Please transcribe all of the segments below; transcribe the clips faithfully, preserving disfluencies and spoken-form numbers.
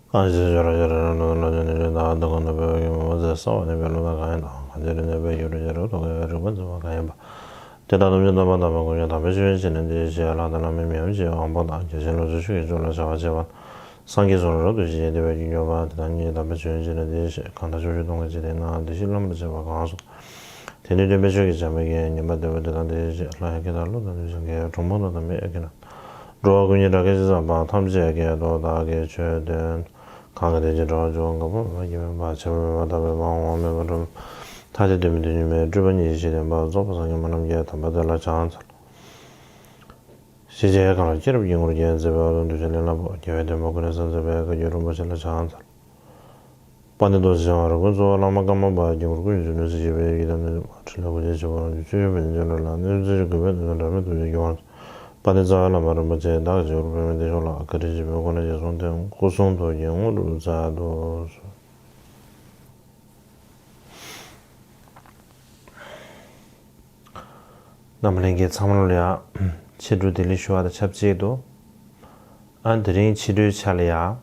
གང་ཞིག་སྦྱོར་བ་ཤེས་རབ་རྣམ་གྲོལ་ལ་སྦྱོར་ནས་ཞེས་བདག་གང་དུ་འཕོས་པའི་ཡུམ་མ་ཚད་གསོལ་བ་འདེབས་པའི་བློ་དང་གང་ཡིན་དང་། གང་ཕྱིར་འདོད་པའི་རྒྱུ་འབྲས་ཤེས་རབ་རྟོག་གེ་བའི་རིག་པ་འཛིན་པ་གང་ཡིན་པ། དེ་དག་ཐམས་ཅད་སྟོང་པ་དང་མ་འགགས་ཀྱང་དམ་པའི་ཆོས་ཉིད་ཕྱིར་ན་འདིའི་ཕྱིར། ལྷ་དང་ལྷ་མིན་མི་འམ་ཅི་ཡང་དབང་པོ་དང་། རྒྱལ་ཆེན་ལོངས་སྤྱོད་ཆོས་ཀྱི་མཆོག་ལ་བྱ་བ་བྱེད་པ་དང་། སངས་རྒྱས་གསུང་རབ་ཏུ་ཞེས་བྱ་བའི་རྒྱུ་མྱོང་བ་དེ་དག་ཉིད་ཀྱང་དམ་པའི་ཆོས་ཉིད་ཕྱིར་ན་འདིའི་ཕྱིར། གང་དག་ཕྱོགས་བཅུའི་སྟོང་གི་འཇིག་རྟེན་ན་བདེ་གཤེགས་སློབ་མར་བྱེད་པ་གང་སོགས་དེ་ནི་སྟོན་པའི་ཆོས་ཀྱི་བྱམས་པའི་དགེ་བའི་ཉེས་པ་སྟོན་པ་དེ་དག་འདིའི་ཕྱིར། ལྷ་ཡི་སྐད་དང་ཀླུ་དང་གནོད་སྦྱིན་སྐད། གྲུལ་བུམ་དང་དམ་པའི་སྐད་རྣམས་དང་། འགྲོ་བ་ཀུན་གྱི་སྒྲ་སྐད་ཇི་ཙམ་པ། ཐམས་ཅད་སྐད་དུ་བདག་གིས་ཆོས་བསྟན་ཏོ། གང་གིས་དེ་ཕྱིར་འགྲོ་བ་སྤྱོད་པ། འགག་པ་མེད་པ་སྐྱེ་བ་མེད་པ་ཐར་པ་མེད་པ་འོང་བ་མེད་པ་འགྲོ་བ་མེད་པ་ཐ་དད་དོན་མེད་དོན་གཉིས་མེད་སྤྲོས་པ་ཉིད་ཀྱི་ཕྱིར་བསྟན་པ་རྫོགས་པ་སངས་རྒྱས་སྨོན་ལམ་གྱི་དམ་པ་དེ་ལ་ཕྱག་འཚལ་ལོ། ཞེས་བྱ་བའི་སྒང་ལ་སྐྱེས་རབས་ཀྱི་ངོར་རྒྱལ་མཚན་དཔལ་ལྡན་གདུལ་བྱའི་གླིང་ལ་འཕོ། རྒྱལ་བའི་བསྟན་པ་ཀུན་ལས་གསལ་མཛད་པའི་བཀའ་བརྒྱུད་རིན་པོ་ཆེ་ལ་ཕྱག་འཚལ་ལོ། དཔལ་ལྡན་རྡོ་རྗེ་འཆང་བ་རིག་པའི་གཙོ་བོ་བླ་མ་ཀརྨ་པ་དགེ་བསྐོས་ཀུན་གྱི་ནུས་སུ་གཞིགས་པའི་ཡི་དམ་ནི་ཕྲིན་ལས་སྐུ་ཚེ་ཆེ་བར་སྐྱོང་། ཆོས་སྐྱོང་བན་དེ་ཆོས་ལ་ལ་གནས་ཚུལ་ཅན་གྱི་དགོས་པའི་དོན་དུ་འབྲལ་མེད་ཐུགས་རྗེ་སྐྱོང་བར་མཛད། དཔལ་ལྡན་རྩ་བའི་བླ་མ་རིན་པོ་ཆེ་བདག་གི་རྗེ་གུ་རུ་པདྨའི་སྡེ་མཆོག་ལ་བཀའ་དྲིན་ཆེན་པོས་སྐུ་ལས་རྗེས་བཟུང་སྟེ་སྐུ་གསུང་ཐུགས་ཀྱི་དངོས་གྲུབ་སྩལ་དུ་གསོལ། རྣམ་པ་ལྷན་རྒྱས་ཚང་མ་ལ་ཡང་ཕྱི་དྲོ་བདེ་ལེགས་ཞུ་བ་དང་ཆབས་ཅིག་ཏུ། ཨ་དེ་རིང་ཕྱི་དྲོའི་ཆ་ལ་ཡང་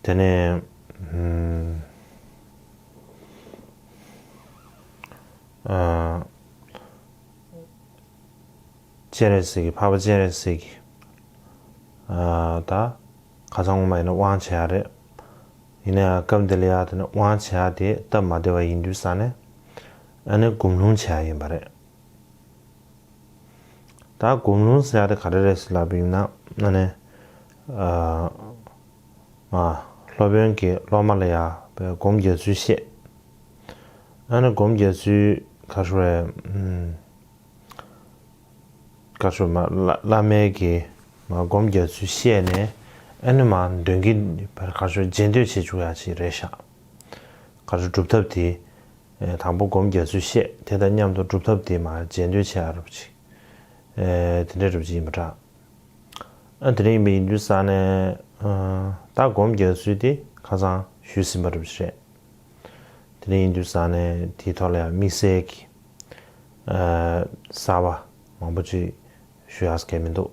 དེ་ནས་ཨུམ། ཨ། སྤྱན་རས་གཟིགས་ཀྱི་འཕགས་པ་སྤྱན་རས་གཟིགས་ཀྱི་ཨ་ད་ཁ་སང་ངོ་མ་ཡིན་ན་དབང་བྱེད་ཡ་རེད། ཡིན་ན་ཡང་སྐབས་འདི་ལ་ཡ་དེ་ནི་དབང་བྱེད་ཡ་དེ་སྟབས་མ་བདེ་བ་ཡིན་དུས་ཙང་ནས་ཨ་ནི་སྒོམ་ལུང་བྱེད་ཡ་ཡིན་པ་རེད། ད་སྒོམ་ལུང་ཟེར་ཡ་དེ་ག་རེ་རེད་ཟེར་ལབ་པ་ཡིན་ན་ཨ་ནི་ཨ་མ་སློབ་དཔོན་གྱིས་སློབ་མ་ལ་ཡ་སྒོམ་རྒྱག་ཚུལ་བཤད། ཨ་ནི་སྒོམ་རྒྱག་ཚུལ་ག་རེ་རེད། ཨུམ། བཀའ་ཤོག་མ་བླ་བླ་མའི་གི་མ་སྒོམ་རྒྱག་ཚུལ་བཤད་ནས་ཨ་ནི་མ་འདོན་གྱི་བར་བཀའ་ཤོག་རྗེས་ཟློས་བྱེད་བཅུག་ཡ་ཅིག་རེད་ཤག་བཀའ་ཤོག་སྒྲུབ་ཐབས་དེ་ཨེ་དང་པོ་སྒོམ་རྒྱག་ཚུལ་བཤད་དེ་དང་མཉམ་དུ་སྒྲུབ་ཐབས་དེ་མ་རྗེས་ཟློས་བྱེད་ཡ་རུ་ཅིག་ཨེ་དེ་འདྲ་རུ་ཅིག་ཡིན་པ་འདྲ། ཨ་དེ་འདྲ་ཡིན་པ་ཡིན་དུས་ཙང་ནས་ཨ་ད་སྒོམ་རྒྱག་ཚུལ་དེ་ཁ་སང་ཞུས་ཟིན་པ་རུ་ཅིག་རེད། དེ་འདྲ་ཡིན་དུས་ཙང་ནས་དེའི་ཐོག་ལ་ཡང་དམིགས་བསལ་གྱི་ཨ་གསར་པ་མང་པོ་ཅིག་ཞུ་ཡག་གི་མི་འདུག་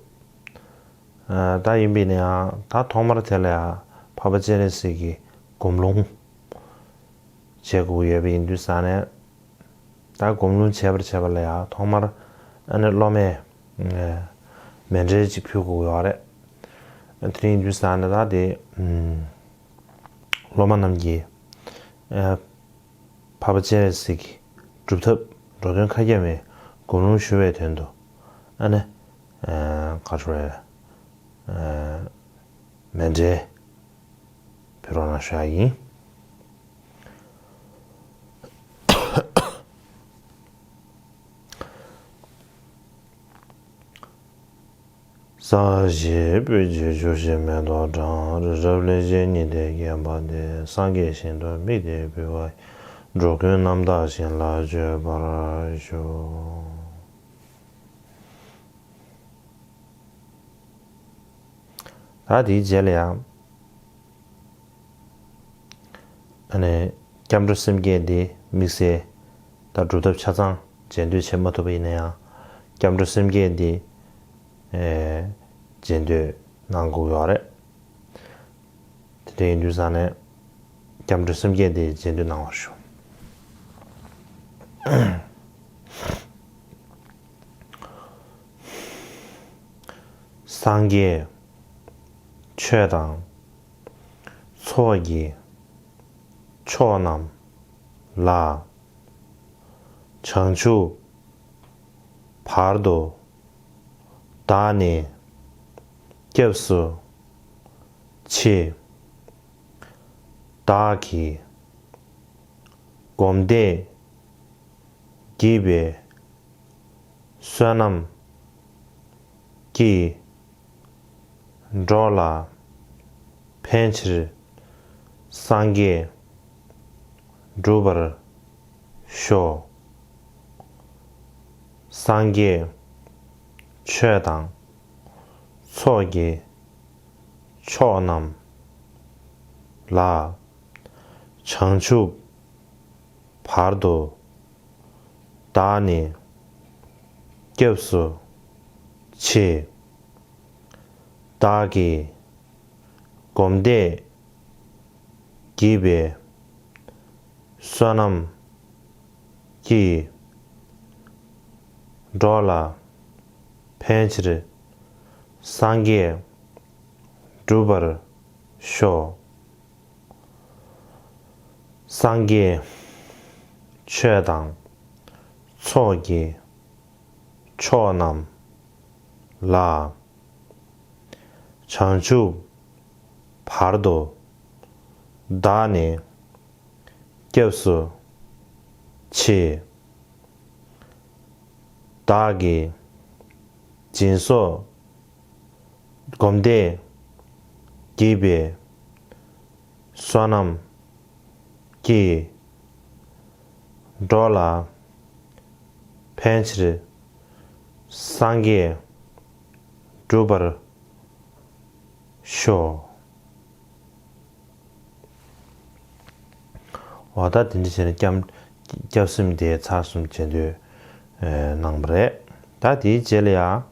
ཨ་ད་ཡིན་པས་ན་ཡང་ད་ཐོག་མར་དེ་ལ་ཡང་འཕགས་པ་སྤྱན་རས་གཟིགས་ཀྱི་སྒོམ་ལུང་བྱེད་དགོས་ཡོད་པ་ཡིན་དུས་ཙང་ནས་ད་སྒོམ་ལུང་བྱེད་པར་བྱེད་པ་ལ་ཡང་ཐོག་མར་ཨ་ནི་སློབ་མས་ཨ་མཎྜལ་ཅིག་ཕུལ་དགོས་ཡོད་རེད། དེ་ཡིན་དུས་ཙང་ནས་ད་དེ་ཨ་སློབ་མ་རྣམས་ཀྱིས་ཨ་འཕགས་པ་སྤྱན་རས་གཟིགས་ཀྱི་སྒྲུབ་ཐབས་འགྲོ་དོན་མཁའ་ཁྱབ་མའི་སྒོམ་ལུང་ཞུ་བའི་དོན་དུ་ཨ་ནི་ཨ་ག་རེ་ཨ་མཎྜལ་ཕུལ་རོགས་གནང་ཞུ་ཡ་ཡིན། ས་གཞི་སྤོས་ཀྱི་ཆུ་བཞི་མེ་ཏོག་བཀྲམ། རི་རབ་གླིང་བཞི་ཉི་ཟླས་བརྒྱན་པ་འདི། སངས་རྒྱས་ཞིང་དུ་དམིགས་ཏེ་འབུལ་བ་ཡི། འགྲོ་ཀུན་རྣམ་དག་ཞིང་ལ་སྤྱོད་པར་ཤོག་ད་དེའི་རྗེས་ལ་ཡང་ཨ་ནི་སྐྱབས་འགྲོ་སེམས་བསྐྱེད་འདི་དམིགས་བསལ་ད་སྒྲུབ་ཐབས་ཆ་ཚང་རྗེས་ཟློས་བྱེད་མ་ཐུབ་པ་ཡིན་ན་ཡང་སྐྱབས་འགྲོ་སེམས་བསྐྱེད་འདི་ཨེ་རྗེས་ཟློས་གནང་དགོས་ཡོད་རེད། དེ་འདྲ་ཡིན་དུས་ཙང་ནས་སྐྱབས་འགྲོ་སེམས་བསྐྱེད་འདི་རྗེས་ཟློས་གནང་བར་ཞུ། སངས་རྒྱས་ཆོས་དང་ཚོགས་ཀྱི་མཆོག་རྣམས་ལ། བྱང་ཆུབ་བར་དུ་བདག་ནི་སྐྱབས་སུ་མཆི། བདག་གིས་སྒོམ་བཟླས་བགྱིས་པའི་བསོད་ནམས་ཀྱིས། འགྲོ་ལ་ཕན་ཕྱིར་སངས་རྒྱས་འགྲུབ་པར་ཤོག་སངས་རྒྱས་ཆོས་དང་ཚོགས་ཀྱི་མཆོག་རྣམས་ལ། བྱང་ཆུབ་བར་དུ་བདག་ནི་སྐྱབས་སུ་མཆི། བདག་གིས་ སྒོམ་བཟླས་བགྱིས་པའི་བསོད་ནམས་ཀྱིས། འགྲོ་ལ་ཕན་ཕྱིར་སངས་རྒྱས་འགྲུབ་པར་ཤོག། སངས་རྒྱས་ཆོས་དང་ཚོགས་ཀྱི་མཆོག་རྣམས་ལ། བྱང་ཆུབ་བར་དུ་བདག་ནི་སྐྱབས་སུ་མཆི། བདག་གིས་སྦྱིན་སོགས་སྒོམ་བཟླས་བགྱིས་པའི་བསོད་ནམས་ཀྱིས། འགྲོ་ལ་ཕན་ཕྱིར་སངས་རྒྱས་འགྲུབ་པར་ཤོག། འོ་ད་དེ་འདྲ་བྱས་ནས་སྐྱབས་སྐྱབས་སེམས་དེ་ཚར་གསུམ་བྱེད་འདོད་ཨེ་གནང་བ་རེད། ད་དེའི་རྗེས་ལ་ཡང་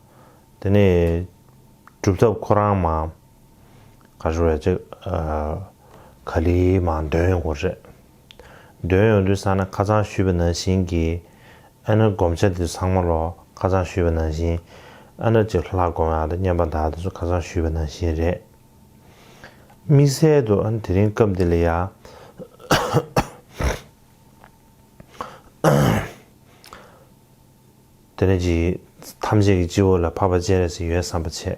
དེ་ནས་སྒྲུབ་ཐབས་ཁོ་རང་མ་ག་རེ་ཟེར་བ་ཅིག་ཨ་ག་ལེར་མ་འདོན་ཡོང་གི་རེད། འདོན་ཡོང་དུས་ས་ན་ཁ་སང་ཞུས་པ་ནང་བཞིན་གྱི་ཨ་ནི་སྒོམ་བྱ་དེ་ཚང་མ་ལོ་ཁ་སང་ཞུས་པ་ནང་བཞིན་ཨ་ནི་ཅིག་ལྷ་སྒོམ་ཡག་དང་བསྙེན་པ་དག་དེ་ཚོ་ཁ་སང་ཞུས་པ་ནང་བཞིན་རེད། དམིགས་བསལ་དུ་ཨ་ནི་དེ་རིང་སྐབས་འདི་ལ་ཡ། དེ་ནས་ཀྱི་ཐམས་ཅད་ཀྱི་སྤྱི་བོ་ལ་འཕགས་པ་སྤྱན་རས་གཟིགས་ཡོད་བསམ་པ་བྱས།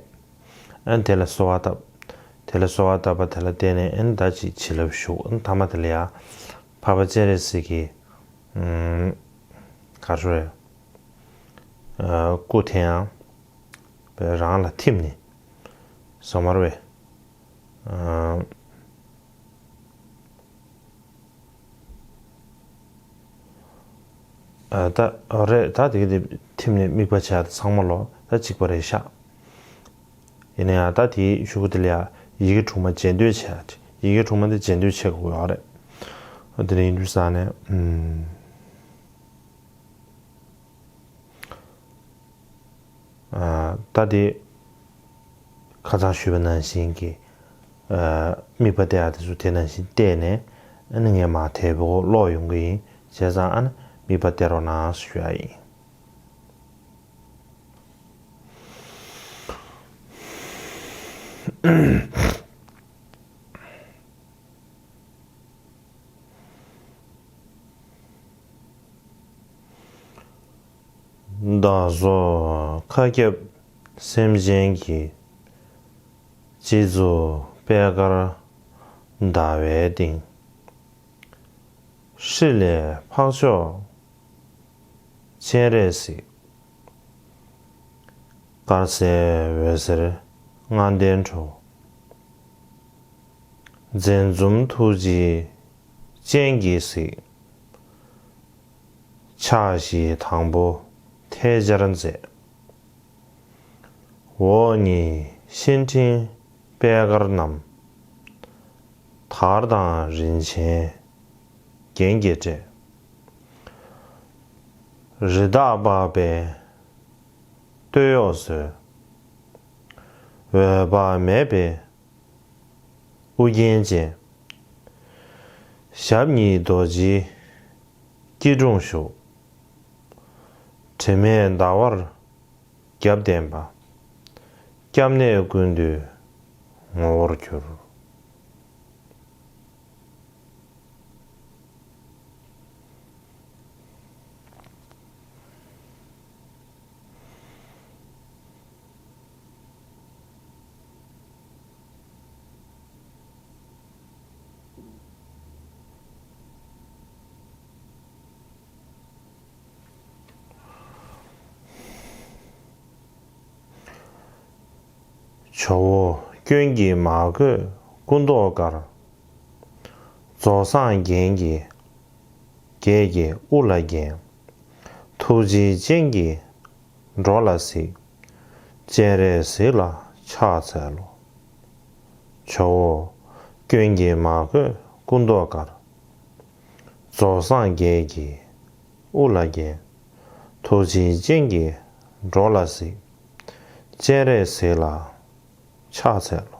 ཨ་ནི་དེ་ལ་གསོལ་བ་བཏབ། དེ་ལ་གསོལ་བ་བཏབ་པ་དེ་ལ་བརྟེན་ནས་ཨ་ནི་ད་ཅིག་བྱིན་རླབས་ཞུགས། ཨ་ནི་ཐ་མ་དེ་ལ་ཡ། འཕགས་པ་སྤྱན་རས་གཟིགས་ཀྱི་ཨུམ། ག་རེ་ཟེར། ཨ་སྐུ་དེ་ཡང་རང་ལ་ཐིམ་ནས་ཟོ་མར་བས། ཨ་ཨ་ད་རེད། ད་དེ་གི་དེ་ཐིམ་ནས་དམིགས་པ་བྱས་ཏེ་ཚང་མ་ལོ་ད་གཅིག་པ་རེད་ཤག། ཡིན་ན་ཡང་ད་དེའི་གཞུག་གུ་དེ་ལ་ཡ་ཡི་གེ་དྲུག་མ་རྗེས་ཟློས་བྱས། ཡི་གེ་དྲུག་མ་དེ་རྗེས་ཟློས་བྱེད་དགོས་ཡོད་རེད། དེ་ནས་ཡིན་དུས་ས་ནས་ཨུམ། ཨ་ད་དེ་ཁ་སང་ཞུས་པ་ནང་བཞིན་གྱི་ཨ་དམིགས་པ་གཏད་ཡག་དེ་ཚོ་དེ་ནང་བཞིན་གཏད་ནས་ཨ་ནི་ངས་མར་དལ་པོ་ཀློག་ཡོང་གི་ཡིན། བྱས་ཙང་ཨ་ནི་དམིགས་པ་གཏད་རོགས་གནང་ཞུ་ཡག་ཡིན། བདག་སོགས་མཁའ་ཁྱབ་སེམས་ཅན་གྱི། སྤྱི་གཙུག་པད་དཀར་ཟླ་བའི་སྟེང་། ཧྲཱི་ལས་འཕགས་མཆོག་སྤྱན་རས་གཟིགས། དཀར་གསལ་འོད་ཟེར་ལྔ་ལྡན་འཕྲོ། འཛིན་འཛུམ་ཐུགས་རྗེའི་སྤྱན་གྱིས་གཟིགས། ཕྱག་བཞིའི་དང་པོ་ཐལ་སྦྱར་མཛད། འོག་གཉིས་ཤིང་ཕྲེང་པད་དཀར་བསྣམས། དར་དང་རིན་ཆེན་རྒྱན་གྱིས་སྤྲས། རི་དྭགས་པགས་པའི་སྟོད་གཡོགས་གསོལ། འོད་དཔག་མེད་པའི་དབུ་རྒྱན་ཅན། ཞབས་གཉིས་རྡོ་རྗེའི་སྐྱིལ་ཀྲུང་བཞུགས། དྲི་མེད་ཟླ་བར་རྒྱབ་བརྟེན་པ། སྐྱབས་གནས་ཀུན་འདུས་ངོ་བོར་གྱུར། ཇོ་བོ་སྐྱོན་གྱིས་མ་གོས་སྐུ་མདོག་དཀར། རྫོགས་སངས་རྒྱས་ཀྱི་རྒྱས་ཀྱིས་དབུ་ལ་བརྒྱན། ཐུགས་རྗེའི་སྤྱན་གྱིས་འགྲོ་ལ་གཟིགས། སྤྱན་རས་གཟིགས་ལ་ཕྱག་འཚལ་ལོ། ཇོ་བོ་སྐྱོན་གྱིས་མ་གོས་སྐུ་མདོག་དཀར། རྫོགས་སངས་རྒྱས་ཀྱིས་དབུ་ལ་བརྒྱན། ཐུགས་རྗེའི་སྤྱན་གྱིས་འགྲོ་ལ་གཟིགས། སྤྱན་རས་གཟིགས་ལ་ཕྱག་འཚལ་ལོ།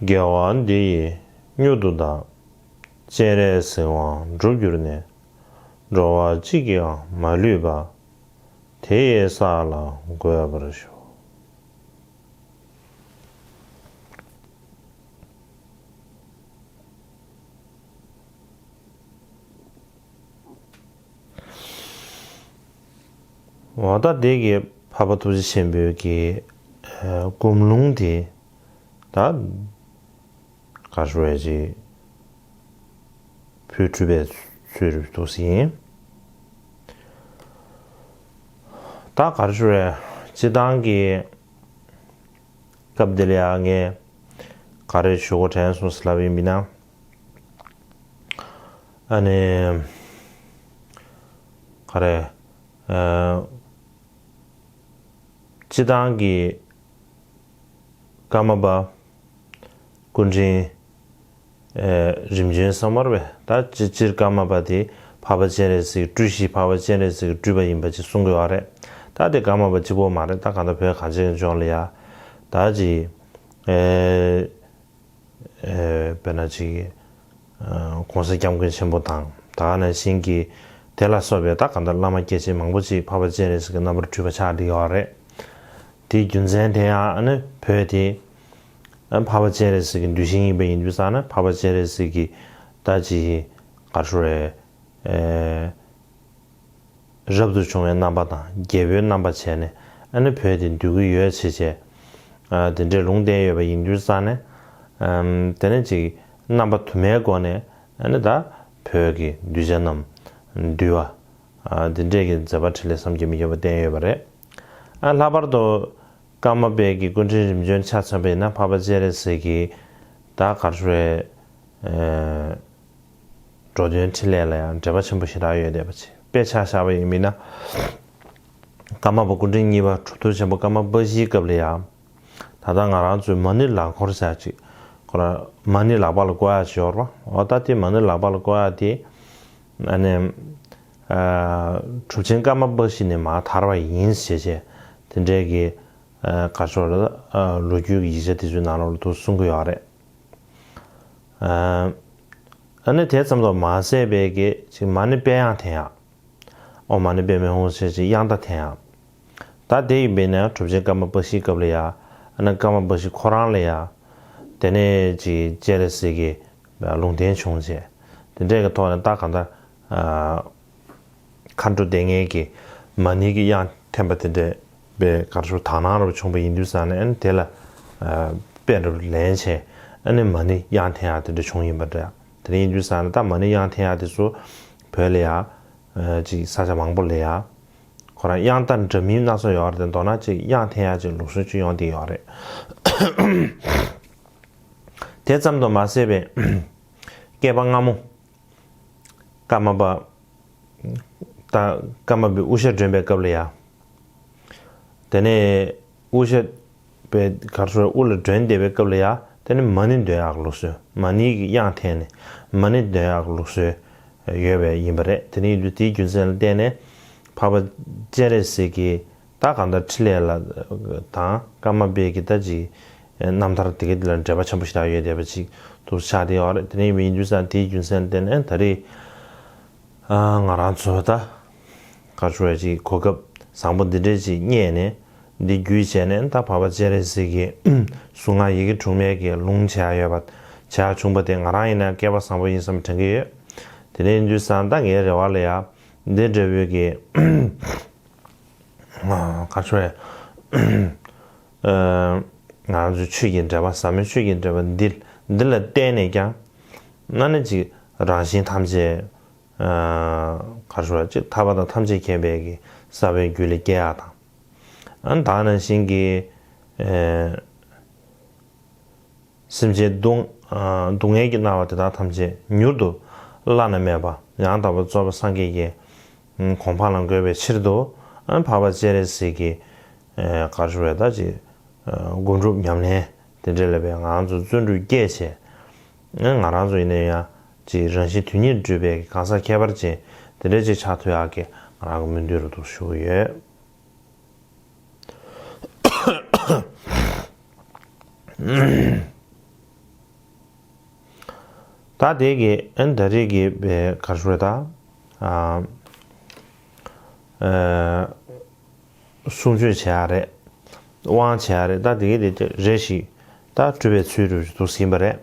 དགེ་བ་འདི་ཡིས་མྱུར་དུ་བདག། སྤྱན་རས་གཟིགས་དབང་འགྲུབ་གྱུར་ནས། འགྲོ་བ་གཅིག་ཀྱང་མ་ལུས་པ། དེ་ཡི་ས་ལ་འགོད་པར་ཤོག། འོ་ད་འདི་གི་འཕགས་པ་ཐུགས་རྗེ་ཆེན་པོའི་གི་སྒོམ་ལུང་དེ་ད་ག་རེ་ཞུ་བས་ཅིག་བོད་སྤྲུལ་པའི་ཚུལ་རུ་འདུག་ཟིན། ད་ག་རེ་ཞུ་བས་སྤྱི་བཏང་གི་སྐབས་འདི་ལ་ཡང་ངས་ག་རེ་ཞུ་དགོས་དྲན་སོང་ཟེར་ལབ་ཡིན་མིན་ན། ཨ་ནི། ག་རེ། ཨ། སྤྱི་བཏང་གི་ཀརྨ་པ་སྐུ་ཕྲེང་ཨ་རིམ་བྱོན་གསུམ་པ་རེད་པས། ད་སྤྱིར་སྤྱིར་ཀརྨ་པ་དེ་འཕགས་པ་སྤྱན་རས་གཟིགས་སྤྲུལ་གཞི་འཕགས་པ་སྤྱན་རས་གཟིགས་སྤྲུལ་པ་ཡིན་པ་ཅིག་གསུང་གི་ཡོད་རེད། ད་དེ་ཀརྨ་པ་གཅིག་པོ་མ་རེད། ད་གང་ལྟར་བོད་གངས་ཅན་ལྗོངས་ལ་ཡ་ད་ཅིག་ཨེ། ཨེ། དཔེར་ན་ཅིག་ཨ། ༸གོང་ས་༸སྐྱབས་མགོན་ཆེན་པོ་དང་ད་ག་ནང་བཞིན་གྱི་དེ་ལ་སོགས་པའི་ད་གང་ལྟར་བླ་མ་སྐྱེས་ཆེན་མང་པོ་ཅིག་འཕགས་པ་སྤྱན་རས་གཟིགས་ཀྱི་རྣམ་པར་སྤྲུལ་པ་ཆགས་བསྡད་ཡོད་རེད། དེའི་རྒྱུ་མཚན་དེ་ཡང་ཨ་ནི་བོད་དེ་ཨ། འཕགས་པ་སྤྱན་རས་གཟིགས་ཀྱི་གདུལ་ཞིང་ཡིན་པ་ཡིན་དུས་ཙང་ན་འཕགས་པ་སྤྱན་རས་གཟིགས་ཀྱི་ད་ཅིག་ག་རེ་ཞུ་རེད། ཨེ། རབ་ཏུ་བྱུང་བའི་རྣམ་པ་དང་རྒྱལ་པོའི་རྣམ་པ་བྱས་ནས་ཨ་ནི་བོད་དེ་འདུལ་གྱི་ཡོད་བྱས་བྱས། ཨ། དེ་འདྲའི་ལུང་བསྟན་ཡོད་པ་ཡིན་དུས་ཙང་ནས། ཨམ། དེ་ནས་ཅིག་རྣམ་པ་དུ་མའི་སྒོ་ནས་ཨ་ནི་ད་བོད་ཀྱི་གདུལ་བྱ་རྣམས་འདུལ་བ། ཨ། དེ་འདྲའི་གི་མཛད་པ་འཕྲིན་ལས་བསམ་གྱིས་མི་ཁྱབ་པ་བསྟན་ཡོད་པ་རེད། ཨ། ལྷག་པར་དུ་ཀརྨ་པའི་གི་སྐུ་ཕྲེང་རིམ་བྱོན་ཆ་མཚོན་པ་ཡིན་ན་འཕགས་པ་སྤྱན་རས་གཟིགས་ཀྱི་ད་ག་རེ་ཞུ་རེད། ཨེ། འགྲོ་དོན་འཕྲིན་ལས་ལ་ཡང་འབྲེལ་བ་ཆེན་པོ་ཞེ་དྲག་ཡོད་བསྡད་པ་ཅིག་དཔེ་ཆ་བཞག་པ་ཡིན་མིན་ན། ཀརྨ་པ་སྐུ་ཕྲེང་གཉིས་པ་གྲུབ་ཐོབ་ཆེན་པོ་ཀརྨ་པ་བཞིའི་སྐབས་ལ་ཡང་། ད་ལྟ་ང་རང་ཚོའི་མ་ཎི་ལག་འཁོར་ཟེར་ཅིག་ཁོ་རང་མ་ཎི་ལག་པ་ལ་བཀོད་ཡག་ཅིག་ཡོད་རེད་པ། འོ་ད་དེ་མ་ཎི་ལག་པ་ལ་བཀོད་ཡག་དེ། ཨ་ནི། ཨ། གྲུབ་ཆེན་ཀརྨ་པ་བཞི་ནས་མར་དར་བ་ཡིན་ཞེས་བྱས་དེ་འདྲའི་གི། ཨ། ག་རེ་ཞུ་རེད། ཨ། ལོ་རྒྱུས་ཀྱི་ཡིག་ཆ་དེ་ཚོའི་ནང་ལོགས་ལ་དུ་གསུང་གི་ཡོད་རེད། ཨ། ཨ་ནི་དེ་ཙམ་དུ་མ་ཟད་པའི་གི་ཅིག་མ་ཎི་དཔེ་དབྱངས་འཐེན་ཡག་ཨོཾ་མ་ཎི་པདྨེ་ཧཱུྃ་ཞེས་ཅིག་དབྱངས་རྟ་འཐེན་ཡག་ད་དེ་ཡིན་པས་ན་གྲུབ་ཆེན་ཀརྨ་པ་བཞིའི་སྐབས་ལ་ཡ། ཨ་ནི་ཀརྨ་པ་བཞི་ཁོ་རང་ལ་ཡ། དེ་ནས་ཅིག་སྤྱན་རས་གཟིགས་ཀྱི་ལུང་བསྟན་བྱུང་བྱས། དེ་འདྲའི་གི་ཐོག་ནས་ད་གང་ལྟར། ཨ། མཁའ་འགྲོ་སྡེ་ལྔའི་གི་མ་ཎི་གི་དབྱངས་འཐེན་པ་དེ་འདྲའི་པའི་ག་རེ་ཞུ་དག་སྣང་རབ་བྱུང་བ་ཡིན་དུས་ཙང་ནས་ཨ་ནི་དེ་ལ། ཨ། དཔེ་རབ་ལེན་བྱས་ཨ་ནི་མ་ཎི་དབྱངས་འཐེན་ཡག་དེ་འདྲ་བྱུང་ཡིན་པ་འདྲ། དེ་འདྲ་ཡིན་དུས་ཙང་ནས་ད་མ་ཎི་དབྱངས་འཐེན་ཡག་དེ་ཚོ་བོད་ལ་ཡ། ཨ། ཅིག་ས་ཆ་མང་པོ་ལ་ཡ། ཁོ་རང་དབྱངས་རྟ་འདྲ་མིན་སྣ་ཚོགས་ཡོད་རེད་དེ། མདོར་ན་ཅིག་དབྱངས་འཐེན་ཡག་ཅིག་ལུགས་སྲོལ་ཅིག་ཡོང་བསྡད་ཡོད་རེད། དེ་ཙམ་དུ་མ་ཟད་པའི་བསྐལ་པ་སྔ་མོ། ཀརྨ་པ། ད་ཀརྨ་པའི་དབུ་ཞྭ་སྒྲོན་པའི་སྐབས་ལ་ཡ། དེ་ནས་དབུ་ཞྭ་པའི་ག་རེ་ཞུ་དབུ་ལ་སྒྲོན་བསྡད་པའི་སྐབས་ལ་ཡ། དེ་ནས་མ་ཎི་འདོན་ཡག་ལུགས་སྲོལ། མ་ཎི་གི་དབྱངས་འཐེན་ནས་མ་ཎི་འདོན་ཡག་ལུགས་སྲོལ་ཡོད་པ་ཡིན་པ་རེད། དེ་ནས་ཡིན་དུས་དེའི་རྒྱུ་མཚན་ལ་བརྟེན་ནས་འཕགས་པ་སྤྱན་རས་གཟིགས་ཀྱི་ད་གང་ལྟར་འཕྲིན་ལས་ལ་དང་ཀརྨ་པའི་གི་ད་ཅིག་རྣམ་ཐར་དེ་ག་དེ་ལ་འབྲེལ་བ་ཆེན་པོ་ཞེ་དྲག་ཡོད་བསྡད་པ་ཅིག་ཏུ་ཆགས་བསྡད་ཡོད་རེད། དེ་ནས་ཡིན་དུས་ཙང་དེའི་རྒྱུ་མཚན་ལ་བརྟེན་ནས་ད་རེས། ཨ། ང་རང་ཚོ་ད་ག་རེ་ཞུ་ཅིག་གོ་སྐབས་བཟང་པོ་འདི་འདྲས་ཅིག་རྙེད་ནས་འདི་བརྒྱུད་བྱས་ནས་ད་འཕགས་པ་སྤྱན་རས་གཟིགས་ཀྱི་གཟུངས་སྔགས་ཡི་གེ་དྲུག་མའི་གི་ལུང་བྱེད་ཡག་ཡོད་པ་བྱེད་ཡག་བྱུང་པ་དེ་ང་རང་ཡིན་ན་སྐལ་པ་བཟང་པོ་ཡིན་བསམ་དྲན་གྱི་ཡོད། དེ་ནས་ཡིན་དུས་ཙང་ད་ངའི་རེ་བ་ལ་ཡ་འདི་འདྲ་བོའི་གི་ཨ། ག་རེ་ཞུ། ཨ། ང་རང་ཚོའི་ཆོས་ཀྱི་འབྲེལ་བ་ཟབ་མོའི་ཆོས་ཀྱི་འབྲེལ་བ་འདི་འདི་ལ་བརྟེན་ནས་ཀྱང་ཨ་ནི་ཅིག་རང་གཞན་ཐམས་ཅད། ཨ། ག་རེ་ཞུ་བ་ཅིག་ཐར་པ་དང་ཐམས་ཅད་མཁྱེན་པའི་གི་ས་བོན་རྒྱུད་ལ་སྐྱེ་ཡག་དང་། ཨ། ད་ག་ནང་བཞིན་གྱི། ཨ། སེམས་ཅན་སྡུག་ཨ། སྡུག་བསྔལ་གྱིས་མནར་བ་དེ་དག་ཐམས་ཅད་མྱུར་དུ་བླ་ན་མེད་པ་ཡང་དག་པར་རྫོགས་པའི་སངས་རྒྱས་ཀྱི་གོ་འཕང་ལ་འགོད་པའི་ཕྱིར་དུ། ཨ། འཕགས་པ་སྤྱན་རས་གཟིགས་ཀྱི། ཨ། ག་རེ་ཞུ་བ་ད་ཅིག་ཨ། སྒོམ་སྒྲུབ་ཉམས་ལེན་དེ་འདྲ་ལ་བས་ང་རང་ཚོ་བརྩོན་འགྲུས་བསྐྱེད་བྱས། ཨ། ང་རང་ཚོ་ཡིན་ན་ཡང་ཅིག་རང་བཞིན་དོན་གཉེར་སྒྲུབ་པའི་གང་ཟག་ཁྱད་པར་ཅན་དེ་འདྲ་ཅིག་ཆགས་ཐུབ་ཡག་གི་ང་རང་གི་སྨོན་འདུན་རུ་འདུག་ཞུ་གི་ཡོད། ད་དེ་གི་ཨན་ད་རེས་ཀྱི་བའི་གར་ཤོར་ད། ཨ། ཨ། གསུང་ཆོས་བྱེད་ཡ་རེད། དབང་བྱེད་ཡ་རེད། ད་དེ་གི་དེ་རེ་ཞིག་ད་སྤྲུལ་པའི་ཚུལ་རུ་འདུག་ཟིན་པ་རེད།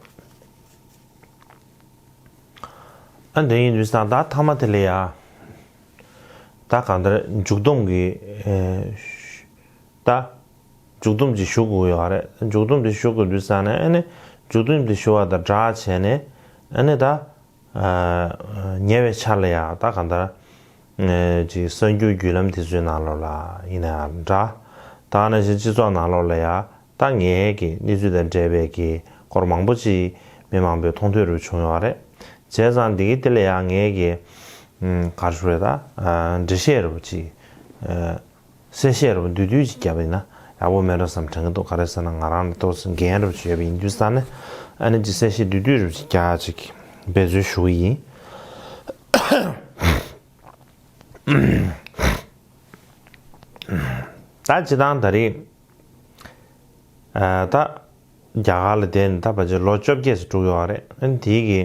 ཨ་འདི་ཡིན་དུས་ད་ད་ཐ་མ་དེ་ལ་ཡ། ད་གང་ལྟར་མཇུག་སྡོམ་གྱི། ཨེ། ད། མཇུག་སྡོམ་ཅིག་ཞུ་དགོས་ཡོད་རེད། མཇུག་སྡོམ་དེ་ཞུ་དགོས་དུས་ཙང་ནས་ཨ་ནི། མཇུག་སྡོམ་དེ་ཞུ་བ་དང་སྦྲགས་བྱས་ནས། ཨ་ནི་ད། ཨ། ཉེ་བའི་ཆར་ལ་ཡ་ད་གང་ལྟར། ཨེ། ཅིག་གསར་འགྱུར་བརྒྱུད་ལམ་དེ་ཚོའི་ནང་ལོགས་ལ་ཡིན་ན་ཡང་འདྲ། ད་ག་ནང་བཞིན་སྤྱི་ཚོགས་ནང་ལོགས་ལ་ཡ་ད་ངའི་གི་གནས་ཚུལ་དང་འབྲེལ་བའི་གི་སྐོར་མང་པོ་ཅིག་མི་མང་པོས་མཐོང་ཐོས་རུ་བྱུང་ཡོད་རེད། བྱས་ཙང་འདི་གི་དེ་ལ་ཡ་ངའི་གི། ཨམ། ག་རེ་ཞུ་རེད་ད། ཨ། འགྲེལ་བཤད་རུ་ཅིག་ཨ། གསལ་བཤད་རུ་བསྡུས་བསྡུས་ཅིག་བརྒྱབ་པ་ཡིན་ན་ཡག་པོ་མེད་འགྲོ་བསམ་དྲན་གི་འདུག་ག་རེ་ཟེར་ན་ང་རང་ལ་ཏོག་ཙམ་འགན་རུ་ཅིག་ཡོད་པ་ཡིན་དུས་ཙང་ནས་ཨ་ནི་ཅིག་གསལ་བཤད་བསྡུས་བསྡུས་རུ་ཅིག་རྒྱག་ཅིག་འབད་བརྩོན་ཞུ་གི་ཡིན། ད་སྤྱིར་བཏང་ད་རེས། ཨ། ད་རྒྱ་གར་ལ་བསྡད་ནས་ད་ཕལ་ཆེར་ལོ་བཅོ་བརྒྱད་ཙམ་འགྲོ་གི་ཡོད་རེད། ཨ་ནི་དེའི་གི་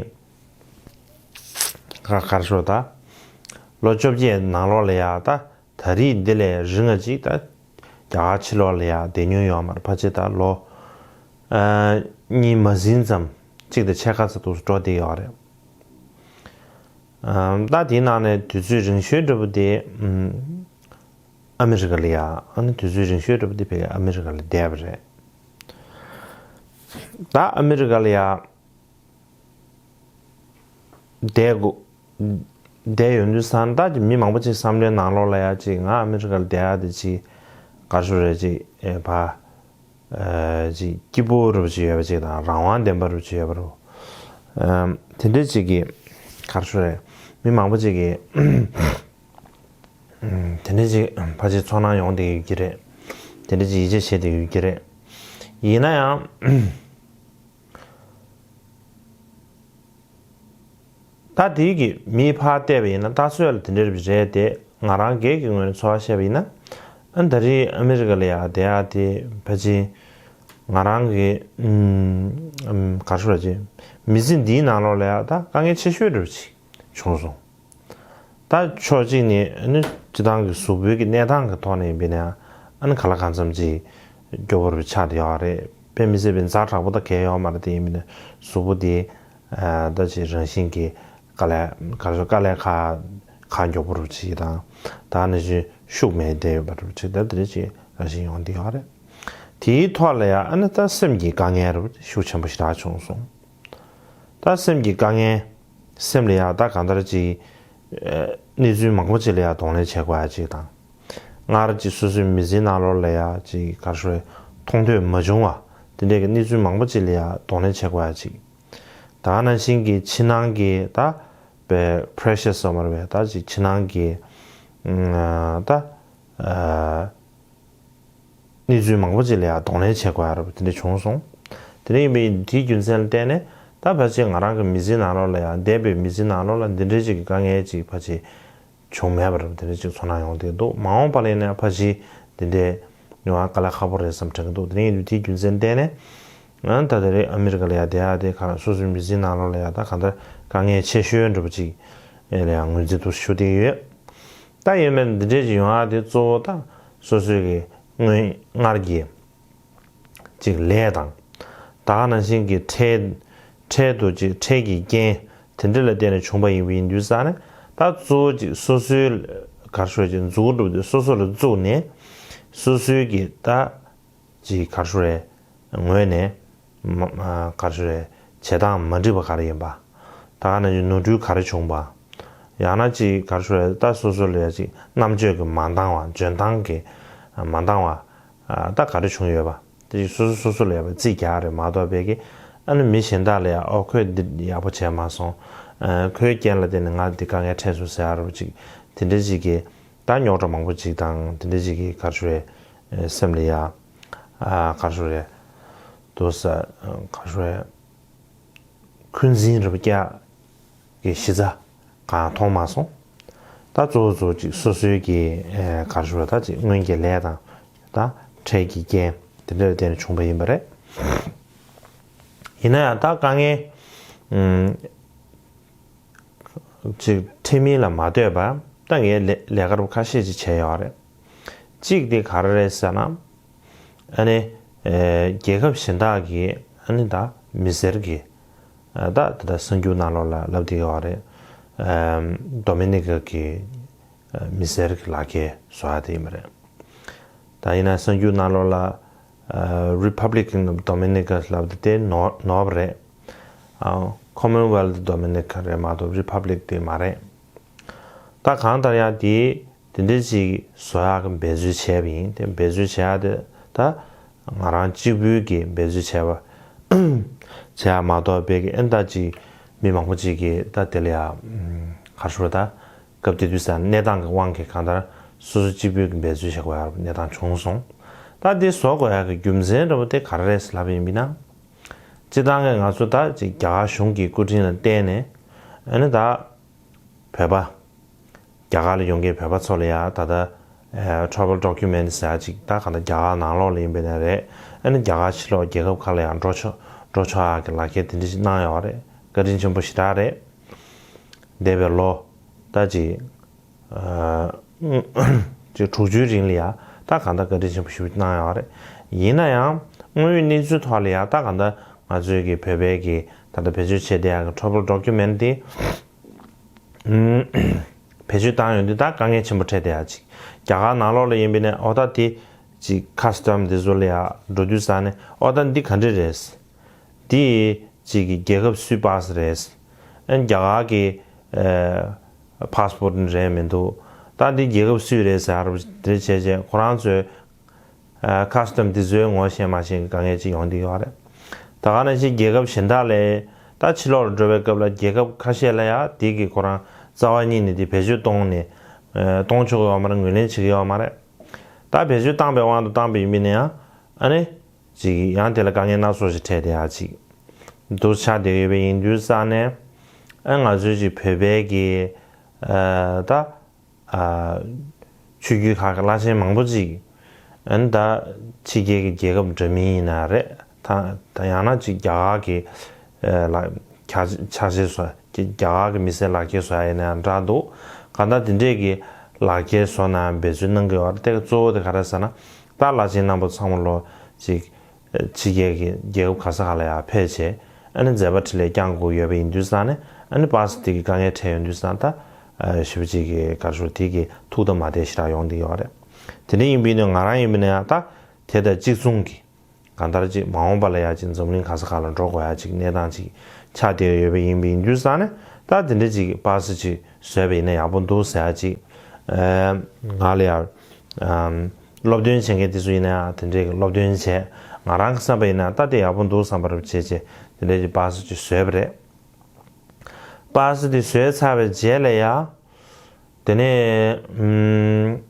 ག་ག་རེ་ཞུ་ད། ལོ་བཅོ་བརྒྱད་ནང་ལོགས་ལ་ཡ་ད་ད་རེས་འདི་ལས་རིང་ང་ཅིག་ད་རྒྱ་གར་ཕྱི་ལོགས་ལ་ཡ་བསྡད་མྱོང་ཡོད་མ་རེད། ཕལ་ཆེར་ད་ལོ། ཨ། གཉིས་མ་ཟིན་ཙམ་གཅིག་དང་ཕྱེད་ཀ་ཙམ་འདུག་སེ་འགྲོ་བསྡད་ཡོད་རེད། ཨ། ད་དེའི་ནང་ནས་དུས་ཚོད་རིང་ཤོས་འདྲ་པོ་དེ། ཨམ། ཨ་མི་རི་ཀ་ལ་ཡ། ཨ་ནི་དུས་ཚོད་རིང་ཤོས་འདྲ་པོ་དེ་ཕ་གི་ཨ་མི་རི་ཀ་ལ་བསྡད་པ་རེད། ད་ཨ་མི་རི་ཀ་ལ་ཡ་བསྡད་དགོས། བསྡད་ཡོང་དུས་ཙང་ད་ཀྱི་མི་མང་པོ་ཅིག་བསམ་བློའི་ནང་ལོགས་ལ་ཡ་ཅིག་ང་ཨ་མི་རི་ཀ་ལ་བསྡད་ཡ་དེ་ཅིག་ག་རེ་ཞུ་རེད། ཅིག་ཨེ་ཕ། ཨ། ཅིག་སྐྱིད་པོ་འདྲ་པོ་ཅིག་ཡོད་པ་ཅིག་དང་རང་དབང་ལྡན་པ་འདྲ་པོ་ཅིག་ཡོད་པ་རུ། ཨ། དེ་འདྲ་ཅིག་གི་ག་རེ་ཞུ་རེད། མི་མང་པོ་ཅིག་གི། ཨ། དེ་འདྲ་ཅིག་ཕལ་ཆེར་ཚོར་སྣང་ཡོང་བསྡད་ཡོད་ཀྱི་རེད། དེ་འདྲ་ཅིག་ཡིད་ཆེས་བྱེད་བསྡད་ཡོད་ཀྱི་རེད། ཡིན་ན་ཡང་། ད་དེའི་གི་མིའི་ཕར་བལྟས་པ་ཡིན་ན་ད་སོས་ལ་དེ་འདྲ་རེད་དེ། ང་རང་སྒེར་གྱི་ངོས་ནས་ཚོར་བ་བཤད་པ་ཡིན་ན། ཨ། ད་རེས་ཨ་མི་རི་ཀ་ལ་ཡ་བསྡད་ཡ་དེ་ཕལ་ཆེར་ང་རང་གི། ཨམ། ག་རེ་ཞུ་ར་ཅིག་མི་ཚེ་འདིའི་ནང་ལོགས་ལ་ཡ་ད་དཀའ་ངལ་ཆེ་ཤོས་འདྲ་པོ་ཅིག་བྱུང་སོང་། ད་ཕྱོགས་གཅིག་ནས་ཨ་ནི་སྤྱིར་བཏང་གི་གཟུགས་པོའི་གི་གནས་སྟངས་ཀྱི་ཐོག་ནས་ཡིན་པ་ཡིན་ན་ཨ་ནི་ག་ལ་གང་འཚམ་ཅིག་སྐྱོ་པོ་རུ་ཆགས་བསྡད་ཡོད་རེད། དཔེ་མི་སྲིད་པའི་ཛ་དྲག་པོ་ད་གང་ཡང་ཡོད་མ་རེད། དེ་ཡིན་པ་ཡིན་ན་གཟུགས་པོ་དེ། ཨ། ད་ཅིག་རང་བཞིན་གྱི་དཀའ་ལས་ག་རེ་ཞུ། དཀའ་ལས་ཁག་ཁག་མགྱོགས་པོ་རུ་ཅིག་དང་། ད་ནི་ཅིག་ཤུགས་མེད་བསྡད་ཡོད་པ་རུ་ཅིག་ད་དེ་འདྲ་ཅིག་རང་བཞིན་ཡོང་བསྡད་ཡོད་རེད། དེའི་ཐོག་ལ་ཡང་ཨ་ནི་ད་སེམས་ཀྱི་དཀའ་ངལ་རུ་ཤུགས་ཆེན་པོ་ཞེ་དྲག་བྱུང་སོང་། ད་སེམས་ཀྱི་དཀའ་ངལ། སེམས་ལ་ཡ་ད་གང་ལྟར་ཅིག་ཨ། གནས་ཚུལ་མང་པོ་ཅིག་ལ་ཡ་གདོང་ལེན་བྱེད་དགོས་ཡ་ཅིག་དང་། སྔར་ཅིག་སོ་སོའི་མི་ཚེའི་ནང་ལོགས་ལ་ཡ་ཅིག་ག་རེ་ཞུ་རེད། མཐོང་ཐོས་མ་བྱུང་བ་དེ་འདྲའི་གི་གནས་ཚུལ་མང་པོ་ཅིག་ལ་ཡ་གདོང་ལེན་བྱེད་དགོས་ཡ་ཅིག་ད་ག་ནང་བཞིན་གྱི་ཕྱི་ནང་གི་ད་པའི་པི་རེ་ཤར་ཟེར་བ་རེད་པས། ད་ཅིག་ཕྱི་ནང་གི། ཨ། ད། ཨ། གནས་ཚུལ་མང་པོ་ཅིག་ལ་ཡང་གདོང་ལེན་བྱེད་དགོས་ཡ་རབ་དེ་འདྲ་བྱུང་སོང་། དེ་འདྲ་ཡིན་པའི་དེའི་རྒྱུ་མཚན་ལ་བརྟེན་ནས་ད་ཕལ་ཆེར་ང་རང་གི་མི་ཚེའི་ནང་ལོགས་ལ་ཡང་འདས་པའི་མི་ཚེའི་ནང་ལོགས་ལ་འདི་འདྲའི་ཅིག་གི་དཀའ་ངལ་ཅིག་ཕལ་ཆེར་བྱུང་མེད་པ་རབ་དེ་འདྲ་ཅིག་ཚོར་སྣང་ཡོང་བསྡད་འདུག་མ་འོངས་པ་ལ་ཡིན་ན་ཕལ་ཆེར་འདི་འདྲའི་ཡོང་བ་དཀའ་ལས་ཁག་པོ་རེད་བསམ་དྲན་གྱི་འདུག་དེ་འདྲ་ཡིན་དུས་དེའི་རྒྱུ་མཚན་ལ་བརྟེན་ནས་ད་ད་རེས་ཨ་མི་རི་ཀ་ལ་ཡང་བསྡད་ཡ་དེ་ག་སོ་སོའི་མི་ཚེའི་ནང་ལོགས་ལ་ཡང་ད་གང་ལྟར་དཀའ་ངལ་ཆེ་ཤོས་འདྲ་པོ་ཅིག་ལ་ཡང་ངོས་འཛིན་དུ་ཞུ་བསྡད་ཡོད། ད་ཡིན་ནའི་འདི་འདྲས་ཅིག་ཡོང་ཡ་དེ་གཙོ་བོ་ད་སོ་སོའི་གི་སྔོན་སྔར་གྱི་ཅིག་ལས་དང་། ད་ག་ནང་བཞིན་གྱི་འཕྲལ་འཕྲལ་དུ་ཅིག་འཕྲལ་གྱི་རྐྱེན་དེ་འདྲ་ལ་བརྟེན་ནས་བྱུང་བ་ཡིན་པ་ཡིན་དུས་ཙང་ནས་ད་གཙོ་བོ་ཅིག་སོ་སོའི་ག་རེ་ཞུ་ཅིག་མཛུབ་གུ་སྒྲུབ་དུས་སོ་སོ་ལ་བཙུགས་ནས་སོ་སོའི་གི་ད་ཅིག་ག་རེ་ཞུ་རེད། ངོས་ནས་མ་ག་རེ་ཞུ་རེད། བྱེད་སྟངས་མ་འགྲིག་པ་ག་རེ་ཡིན་པ། ད་ག་ནང་བཞིན་ནོར་འཁྲུལ་ག་རེ་བྱུང་བ། ཡང་ན་ཅིག་ག་རེ་ཞུ་རེད། ད་སོ་སོ་ལ་ཡ་ཅིག་རྣམ་དཔྱོད་ཀྱི་མ་འདང་བ། འཇོན་ཐང་གི་མ་འདང་བ། ད་ག་རེ་བྱུང་ཡོད་པ། དེ་ཅིག་སོ་སོ་སོ་སོ་ལ་ཡ་བ་རྩིས་རྒྱག་རེད་མ་གཏོགས་པའི་གི་ཨ་ནི་མི་གཞན་དག་ལ་ཡ་ཨོ་ཁོས་འདི་ཡག་པོ་བྱས་མ་སོང་། ཁོའི་རྐྱེན་ལ་བརྟེན་ནས་ང་འདི་དཀའ་ངལ་འཕྲད་སོང་ཟེར་ཡ་རུ་ཅིག་དེ་འདྲ་ཅིག་གི་ད་རྙོག་དྲ་མང་པོ་ཅིག་དང་དེ་འདྲ་ཅིག་གི་ག་རེ་ཞུ་རེད། སེམས་ལ་ཡ། ཨ། ག་རེ་ཞུ་རེད། དུ་ས། ག་རེ་ཞུ་རེད། འཁོན་འཛིན་རབ་རྒྱག་གི་གཞི་རྩ་གང་མཐོང་མ་སོང་། ད་གཙོ་བོ་གཙོ་བོ་ཅིག་སོ་སོའི་གི་ཨེ་ག་རེ་ཞུ་རེད། ད་ཅིག་སྔོན་གྱི་ལས་དང་ད་འཕྲལ་གྱི་རྐྱེན་དེ་འདྲ་ལ་བརྟེན་ནས་བྱུང་བ་ཡིན་པ་རེད། ཡིན་ན་ཡང་ད་དཀའ་ངལ་ཨུམ། ཅིག་ཁྲིམས་མིན་ལ་མ་ལྟོས་པ་ད་ངས་ལས་ལས་ཀ་རུ་ཁ་ཤས་ཅིག་བྱས་ཡོད་རེད། གཅིག་དེ་ག་རེ་རེད་ཟེར་ན། ཨ་ནི། ཨེ། རྒྱལ་ཁབ་གཞན་དག་གི་ཨ་ནི་ད་མི་སེར་གི་ཨ་ད་ད་ད་གསར་འགྱུར་ནང་ལོགས་ལ་ལབ་བསྡད་ཡོད་རེད། ཨམ། ཌོ་མི་ནི་ཀ་གི་ཨ་མི་སེར་གི་ལག་ཁྱེར་བཟོ་ཡ་དེ་ཡིན་པ་རེད། ད་ཡིན་ན་གསར་འགྱུར་ནང་ལོགས་ལ་ཨ་Republic of Dominica ལབ་དེ་དེ་ནོར་ནོར་བ་རེད། ཨ་Commonwealth Dominica རེད་མ་གཏོགས་Republic དེ་མ་རེད། ད་གང་ལྟར་ཡང་དེ་དེ་འདྲ་ཅིག་བཟོ་ཡག་གི་འབད་རྩོལ་བྱས་པ་ཡིན། དེ་འབད་རྩོལ་བྱེད་ཡག་དེ་ད་ང་རང་གཅིག་པུའི་གི་འབད་རྩོལ་བྱས་པ་བྱེད་ཡག་མ་གཏོགས་པའི་གི་ཨེ་ད་ཅིག་མི་མང་པོ་ཅིག་གིས་ད་དེ་ལ་ཡ་ག་རེ་ཞུ་དགོས་རེད། ད་སྐབས་དེ་དུས་ས་གནས་སྟངས་ཀྱི་དབང་གིས་གང་ལྟར་སོ་སོ་གཅིག་པུའི་གི་འབད་རྩོལ་བྱེད་དགོས་ཡག་གནས་སྟངས་བྱུང་སོང་། ད་དེ་བཟོ་དགོས་ཡག་གི་རྒྱུ་མཚན་འདྲ་པོ་དེ་ག་རེ་རེད་ཟེར་ལབ་པ་ཡིན་ན། སྤྱིར་བཏང་གི་ང་ཚོ་ད་ཅིག་རྒྱ་གར་གཞུང་གི་སྐུ་དྲིན་ལ་བརྟེན་ནས་ཨ་ནི་ད། བོད་པ། རྒྱ་གར་ལ་ཡོང་མཁན་བོད་པ་ཚོ་ལ་ཡང་ད་ལྟ་ཨེ་travel document ཟེར་ཡག་ཅིག་ད་གང་ལྟར་རྒྱ་གར་ནང་ལོགས་ལ་ཡིན་པ་ཡིན་ན་རེད། ཨ་ནི་རྒྱ་གར་ཕྱི་ལོགས་རྒྱལ་ཁབ་ཁག་ལ་ཡང་འགྲོ་ཆོག་འགྲོ་ཆོག་ཡག་གི་ལག་ཁྱེར་དེ་འདྲ་ཞིག་གནང་ཡོད་རེད། བཀའ་དྲིན་ཆེན་པོ་ཞེ་དྲག་རེད། འདས་པའི་ལོ་ད་ཅིག་ཨ་ཅིག་དྲུག་ཅུའི་རིང་ལ་ཡང་ད་གང་ལྟར་བཀའ་དྲིན་ཆེན་པོ་ཞེ་པོ་གནང་ཡོད་རེད། ཡིན་ན་ཡང་དངོས་ཡོད་གནས་ཚུལ་ཐོག་ལ་ཡང་ད་གང་ལྟར་ང་ཚོའི་གི་བོད་པའི་གི་ད་ལྟ་བེད་སྤྱོད་བྱེད་བསྡད་ཡག་གི་travel document དེ། ཨུམ། བེད་སྤྱོད་བཏང་ཡོང་དུས་ད་དཀའ་ངལ་ཆེན་པོ་འཕྲད་བསྡད་ཡག་ཅིག་རྒྱ་གར་ནང་ལོགས་ལ་ཡིན་པ་ཡིན་ན་ཨོ་ད་དེ་ཅིག་custom དེ་ཚོ་ལ་ཡ་འགྲོ་དུས་ཙང་ནས་ཨོ་ད་འདི་ག་འདྲ་རེད། འདི་ཅིག་གི་རྒྱལ་ཁབ་སུའི་པཱ་སི་རེད། ཨ་ནི་རྒྱ་གར་གི་ཨ་པཱ་སི་པོར་ཊི་ནི་རེད་མི་འདུག་ད་འདི་རྒྱལ་ཁབ་སུའི་རེད་ཟེར་བ་དེ་བྱས་བྱས་ཁོ་རང་ཚོའི་ཨ་custom དེ་ཚོའི་ངོ་ཤེས་མ་ཤེས་ཀྱི་དཀའ་ངལ་ཅིག་ཡོང་བསྡད་ཡོད་རེད། ད་ག་ནང་བཞིན་རྒྱལ་ཁབ་གཞན་དག་ལས་ད་ཕྱི་ལོགས་ལ་འགྲོ་བའི་སྐབས་ལ་རྒྱལ་ཁབ་ཁ་ཤས་ལ་ཡང་དེ་གི་ཁོ་རང་རྩ་བ་ཉིད་ནས་དེ་བེད་སྤྱོད་གཏོང་ནས་ཨ་གཏོང་ཆོག་གི་ཡོད་མ་རེད། ངོས་ལེན་བྱེད་ཀྱི་ཡོད་མ་རེད། ད་བེད་སྤྱོད་བཏང་པའི་དབང་དུ་བཏང་པ་ཡིན་པ་ཡིན་ན་ཡང་ཨ་ནི་ཅིག་ཡང་དེ་ལ་དཀའ་ངལ་སྣ་ཚོགས་ཤིག་འཕྲད་བསྡད་ཡག་ཅིག་འདུག་ཆགས་བསྡད་ཡོད་པ་ཡིན་དུས་ཙང་ནས་ཨ་ང་ཚོའི་ཅིག་བོད་པའི་གི་ཨ་ད། ཨ་ཆོས་བརྒྱུད་ཁག་གི་བླ་ཆེན་མང་པོ་ཅིག་ཨ་ནི་ད་ཕྱི་རྒྱལ་གྱི་རྒྱལ་ཁབ་འདྲ་མིན་ཡིན་ན་རེད། ད་ད་ཡང་ན་ཅིག་རྒྱ་གར་གྱི་ཨ་ལ་ཁྱ་ཆ་ཤས་སོ་རྒྱ་གར་གྱི་མི་སེར་ལག་ཁྱེར་བཟོ་ཡ་ཡིན་ན་ཡང་འདྲ་འདུག་གང་ལྟར་དེ་འདྲས་ཀྱི་ལག་ཁྱེར་བཟོ་ན་འབད་རྩོལ་གནང་གི་ཡོད་རེད། དེ་ག་གཙོ་བོ་དེ་ག་རེ་ཟེར་ན་ད་བླ་ཆེན་རྣམ་པ་ཚང་མ་ལོ་ཅིག་ཕྱི་རྒྱལ་གྱི་རྒྱལ་ཁབ་ག་ས་ག་ལ་ཡང་ཕེབས་བྱས་ཨ་ནི་མཛད་པ་འཕྲིན་ལས་བསྐྱང་དགོས་ཡོད་པ་ཡིན་དུས་ཙང་ནས་ཨ་ནི་པཱ་སི་དེ་གི་དཀའ་ངལ་འཕྲད་ཡོང་དུས་ཙང་ད་ཨ་ཞེ་པོ་ཅིག་གི་ག་རེ་ཞུ་དེ་གི་ཐུགས་དམ་མ་བདེ་ཞེ་དྲག་ཡོང་བསྡད་ཡོད་རེད། དེ་འདྲ་ཡིན་པ་ཡིན་དུས་ང་རང་ཡིན་པ་ན་ཡང་ད་དེ་དང་གཅིག་མཚུངས་ཀྱི་གང་ལྟར་ཅིག་མ་འོངས་པ་ལ་ཡང་ཅིག་འཛམ་གླིང་ག་ས་ག་ལ་འགྲོ་དགོས་ཡ་ཅིག་གནས་སྟངས་ཅིག་ཆགས་བསྡད་ཡོད་པ་ཡིན་པ་ཡིན་དུས་ཙང་ནས་ད་དེ་འདྲ་ཅིག་པཱ་སི་ཅིག་བཟོས་པ་ཡིན་ན་ཡག་པོ་འདུག་ཟེར་ཡ་ཅིག་ཨ་ང་ལ་ཡང་། ཨམ། སློབ་སྟོན་བྱེད་མཁན་དེ་ཚོ་ཡིན་ན་ཡང་དེ་འདྲའི་སློབ་སྟོན་བྱས། ང་རང་གི་བསམ་པ་ཡིན་ན་ད་དེ་ཡག་པོ་འདུག་བསམ་པ་རབ་བྱས་བྱས་དེ་འདྲའི་པཱ་སི་ཅིག་བཟོས་པ་རེད། པཱ་སི་དེ་བཟོས་ཚར་བའི་རྗེས་ལ་ཡ། དེ་ནས་ཨམ།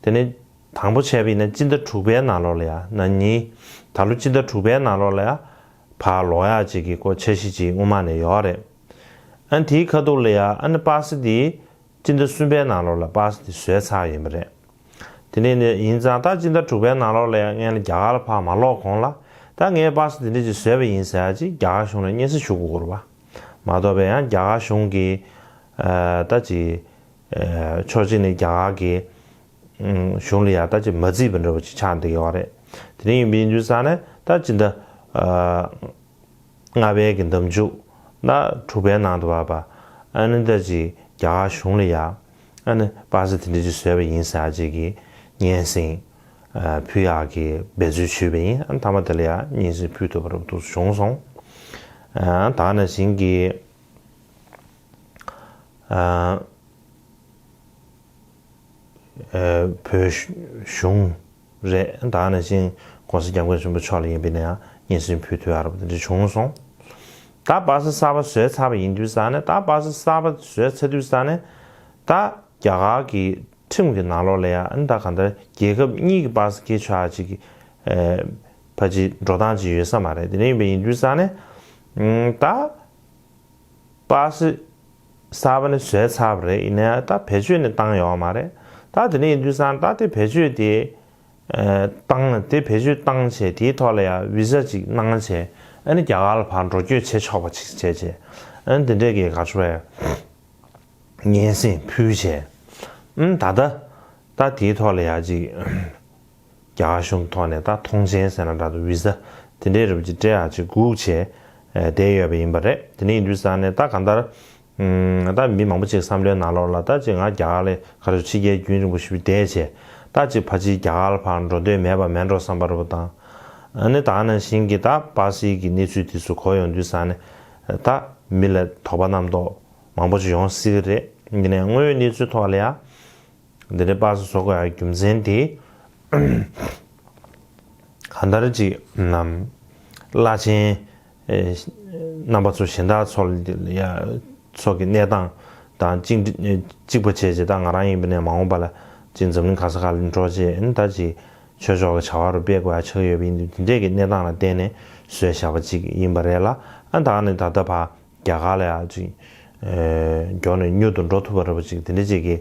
དེ་ནས་དང་པོ་བྱས་པ་ཡིན་ན་སྤྱི་ཟླ་དྲུག་པའི་ནང་ལོགས་ལ་ཡ་ན་ནི། ད་ལོ་སྤྱི་ཟླ་དྲུག་པའི་ནང་ལོགས་ལ་ཡ། ཕར་ལོག་ཡག་ཅིག་གི་སྐོར་འཆར་གཞི་ཅིག་སྔོན་མ་ནས་ཡོད་རེད། ཨ་ནི་དེའི་ཁ་ཐུག་ལ་ཡ་ཨ་ནི་པཱ་སི་དེ། སྤྱི་ཟླ་གསུམ་པའི་ནང་ལོགས་ལ་པཱ་སི་དེ་བཟོས་ཚར་ཡིན་པ་རེད། དེ་ནས་ནི་ཡིན་ཙང་ད་སྤྱི་ཟླ་དྲུག་པའི་ནང་ལོགས་ལ་ཡང་ངས་ལ་རྒྱ་གར་ལ་ཕར་མ་ལོག་གོང་ལ་ད་ངས་པཱ་སི་དེ་འདྲ་ཅིག་བཟོས་པ་ཡིན་ཟེར་ཡ་ཅིག་རྒྱ་གར་གཞུང་ལ་སྙན་སེང་ཞུ་དགོས་ཀྱི་རེད་པ། མ་གཏོགས་པའི་ཡང་རྒྱ་གར་གཞུང་གིས་ཨ་ད་ཅིག་ཨ་ཕྱོགས་གཅིག་ནས་རྒྱ་གར་གྱི་ཨ་གཞུང་ལ་ཡང་ད་ཅིག་མ་བརྩིས་པ་འདྲ་བོ་ཅིག་ཆགས་བསྡད་ཡོད་རེད། དེ་འདྲ་ཡིན་པ་ཡིན་དུས་ཙང་ནས་ད་སྤྱི་ཟླ་ཨ། ལྔ་པའི་གི་ཟླ་མཇུག་ན་དྲུག་པའི་ནང་དུ་བབས་པ། ཨ་ནི་ད་ཅིག་རྒྱ་གར་གཞུང་ལ་ཡ། ཨ་ནི་པཱ་སི་དེ་འདྲ་ཅིག་བཟོས་པ་ཡིན་ཟེར་ཅིག་གི་སྙན་སེང་ཨ་ཕུལ་ཡག་གི་འབད་རྩོལ་ཞུས་པ་ཡིན། ཨ་ནི་མཐའ་མ་དེ་ལ་ཡ་སྙན་སེང་ཕུལ་ཐུབ་པ་རབ་ཏུ་བྱུང་སོང་། ཨ་ད་ནང་བཞིན་གྱི་ཨ། ཨ་བོད་གཞུང་རེད། ད་ནང་བཞིན་༸གོང་ས་༸སྐྱབས་མགོན་ཆེན་པོ་མཆོག་ལ་ཡིན་པ་ཡིན་ན་ཡང་སྙན་སེང་ཕུལ་ཐུབ་ཡག་རབ་དེ་འདྲ་བྱུང་སོང་། ད་པཱ་སི་གསར་པ་བཟོས་ཚར་བ་ཡིན་དུས་ཙང་ནས་ད་པཱ་སི་གསར་པ་བཟོས་ཚར་དུས་ཙང་ནས་ད་རྒྱ་གར་གྱི་ཁྲིམས་ཀྱི་ནང་ལོགས་ལ་ཡང་ད་གང་ལྟར་རྒྱལ་ཁབ་གཉིས་ཀྱི་པཱ་སི་སྐྱེལ་ཆོག་ཡག་ཅིག་གི་ཨ་ཕ་ཅིག་འགྲོ་སྟངས་ཅིག་ཡོད་ས་མ་རེད། དེ་འདྲ་ཡིན་པ་ཡིན་དུས་ཙང་ནས་ཨ་ད། པཱ་སི་གསར་པ་ནི་བཟོས་ཚར་བ་རེད། ཡིན་ནའི་ད་བེད་སྤྱོད་ནི་བཏང་ཡོད་མ་རེད། ད་དེ་ནས་ཡིན་དུས་ཙང་ད་དེ་བེད་སྤྱོད་དེ་ཨ་བཏང་དེ་བེད་སྤྱོད་བཏང་བྱས་དེའི་ཐོག་ལ་ཡང་བི་ཟ་ཅིག་གནང་བྱས་ཨ་ནི་རྒྱ་གར་ལ་ཕར་འགྲོ་སྐྱོད་བྱེད་ཆོག་པ་ཅིག་བྱས་བྱས་ཨ་ནི་དེ་འདྲས་ཀྱི་ག་ཚོད་ སྙན་སེང་ཕུལ་བྱས། ཨུམ། ད་ལྟ་ད་དེའི་ཐོག་ལ་ཡ་ཅིག་རྒྱ་གར་གཞུང་ཐོག་ནས་ད་ཐོངས་མཆན་ཟེར་ན་འདྲ་འདུག། བི་ཟ་དེ་འདྲའི་རབ་ཅིག་སྤྲད་ཡ་ཅིག་སྒུག་བྱས་བསྡད་ཡོད་པ་ཡིན་པ་རེད། དེ་འདྲ་ཡིན་དུས་ཙང་ནས་ད་གང་ལྟར། ཨུམ། ད་མི་མང་པོ་ཅིག་བསམ་བློའི་ནང་ལོགས་ལ་ད་ཅིག་ང་རྒྱ་གར་ལ་ག་རེ་ཕྱི་རྒྱལ་རྒྱུན་རིང་པོ་ཞིག་བསྡད་བྱས། ད་ཅིག་ཕལ་ཆེར་རྒྱ་གར་ལ་ཕར་འགྲོ་འདོད་མེད་པ་མེད་འགྲོ་བསམ་པ་རེད་པ་དང་། ཨ་ནི་ད་ནང་བཞིན་གྱི་ད་པ་སིའི་གི་གནས་ཚུལ་དེ་ཚོ་གོ་ཡོང་དུས་ཙང་ནས་ད་མི་ལ་དོགས་པ་རྣམ་རྟོག་མང་པོ་ཅིག་ཡོང་སྲིད་ཀྱི་རེད། ཡིན་ནའི་དངོས་ཡོད་གནས་ཚུལ་ཐོག་ལ་ཡ། འདི་འདྲའི་པ་སི་བཟོ་དགོས་ཡ་རྒྱུ་མཚན་དེ། གང་ལྟར་ཅིག་ནམ་བླ་ཆེན་ཨེ་རྣམ་པ་ཚོ་གཞན་དག་ཚོ་ལ་ཡ་ཚོ་གི་གནས་སྟངས་དང་གཅིག་གཅིག་པ་བྱས་བྱས། ད་ང་རང་ཡིན་པ་ནས་མ་འོངས་པ་ལ་ཅིག་འཛམ་གླིང་ག་ས་ག་ལ་འགྲོ་བྱས་ཨ་ད་ཅིག་ཆོས་ཕྱོགས་ཀྱི་བྱ་བ་རུ་སྤེལ་དགོས་ཡ་ཆགས་ཡོད་པ་ཡིན་དུས། དེ་འདྲས་ཀྱི་གནས་སྟངས་ལ་བརྟེན་ནས་བཟོས་བཞག་པ་ཅིག་ཡིན་པ་རེད་ལ། ཨ་ད་ནི་ད་ལྟ་བར་རྒྱ་གར་ལ་ཡ་ཅིག་ཨེ་མགྱོགས་ནས་མྱུར་དུ་འགྲོ་ཐུབ་པ་རེད་པ་ཅིག་དེ་འདྲ་ཅིག་གི་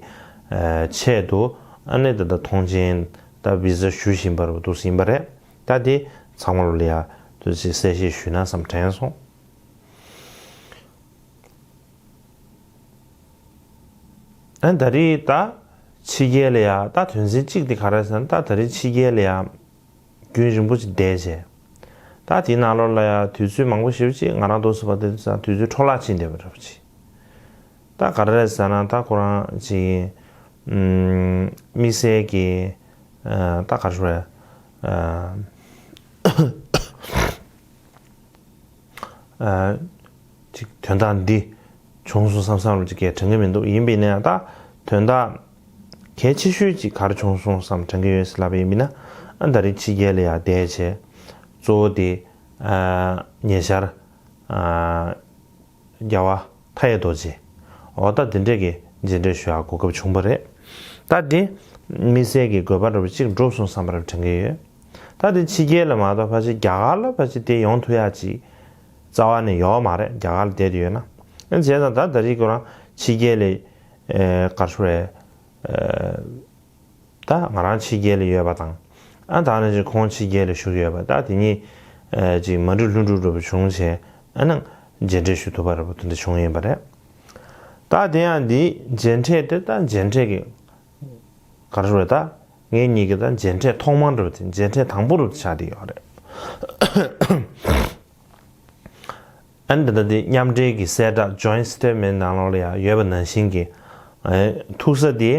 ཨེ་ཆེད་དུ་ཨ་ནི་ད་ལྟ་ཐོངས་མཆན་ད་བི་ཟ་ཞུ་བཞིན་པ་རེད་པ་འདུག་ཟིན་པ་རེད། ད་དེ་ཚང་མ་ལོ་ལ་ཡ་དུ་ཅིག་གསལ་བཤད་ཞུས་ན་བསམ་དྲན་སོང་། ཨ་ད་རེས་ད་ཕྱི་རྒྱལ་ལ་ཡ་ད་དོན་ཚན་གཅིག་དེ་ག་རེ་ཟེར་ན། ད་ད་རེས་ཕྱི་རྒྱལ་ལ་ཡ་རྒྱུན་རིང་པོ་ཅིག་བསྡད་བྱས། ད་དེའི་ནང་ལོགས་ལ་ཡ་དུས་ཚོད་མང་པོ་ཞེ་པོ་ཅིག་ང་རང་འདུག་སེ་བ་དེ་ཚོ་དུས་ཚོད་འཕྲོ་བརླག་ཕྱིན་བསྡད་པ་འདྲ་པོ་ཅིག། ད་ག་རེ་རེད་ཟེར་ན། ད་ཁོ་རང་ཅིག་ཨམ་དམིགས་བསལ་གྱི་ཨ་ད་ག་རེ་ཞུ་དགོས་རེད། ཨ་ཨ་ཅིག་དོན་དག་འདི་བྱུང་སོང་བསམ་བསམ་རུ་ཅིག་གས་དྲན་གྱི་མི་འདུག། ཡིན་པས་ན་ད་དོན་དག་གལ་ཆེ་ཤོས་ཅིག་ག་རེ་བྱུང་སོང་བསམ་དྲན་གྱི་ཡོད་ཟེར་ལབ་པ་ཡིན་པས་ན། ཨ་ད་རེས་ཕྱི་རྒྱལ་ལ་ཡ་བསྡད་བྱས་གཙོ་བོ་དེ་ཨ་ཉེ་ཆར་ཨ་རྒྱལ་བ་མཐའ་ཡས་རྡོ་རྗེ། འོ་ད་དེ་འདྲས་ཀྱི་མཇལ་འཕྲད་ཞུ་ཡག་གོ་སྐབས་བྱུང་བ་རེད། ད་དེ་དམིགས་བསལ་གྱི་དགོས་པ་འདྲ་པོ་ཅིག་འགྲུབ་སོང་བསམ་པ་རེ་དྲན་གྱི་ཡོད། ད་དེ་ཕྱི་རྒྱལ་ལ་མ་གཏོགས་ཕལ་ཆེར་རྒྱ་གར་ལ་ཕལ་ཆེར་དེ་ཡོང་ཐུབ་ཡག་ཅིག་རྩ་བ་ནས་ཡོད་མ་རེད། རྒྱ་གར་ལ་བསྡད་དེ་ཡོད་ན། ཨ་བྱས་ཙང་ད་ད་རེས་ཁོ་རང་ཕྱི་རྒྱལ་ལ་ཨེ་ག་རེ་ཞུ་དགོས་རེད། ཨེ་ད་ང་རང་ཕྱི་རྒྱལ་ལ་ཡོད་པ་དང་། ཨ་ད་ནི་ཅིག་ཁོང་ཕྱི་རྒྱལ་ལ་བཞུགས་ཡོད་པ། ད་དེ་གཉིས་ཨེ་ཅིག་མ་འགྲིག་ལྷུན་གྲུབ་འདྲ་པོ་བྱུང་བྱས། ཨ་ནི་མཇལ་འཕྲད་ཞུ་ཐུབ་པ་འདྲ་པོ་དེ་འདྲ་བྱུང་ཡིན་པ་རེད། ད་དེ་ཡང་འདི་མཇལ་འཕྲད་དེ་ད་མཇལ་འཕྲད་ཀྱི་ག་རེ་ཞུ་དགོས་རེད། ད་ངེད་གཉིས་ཀྱི་ད་མཇལ་འཕྲད་ཐོག་མ་འདྲ་པོ་དེ། མཇལ་འཕྲད་དང་པོ་འདྲ་པོ་དེ་ཆགས་བསྡད་ཡོད་རེད། ཨ་ནི་ད་ལྟ་དེ་མཉམ་འབྲེལ་གྱི་གསལ་བསྒྲགས་Joint Statement ནང་ལོགས་ལ་ཡང་ཡོད་པ་ནང་བཞིན་གྱི། ཨ་ཐུག་ས་དེ་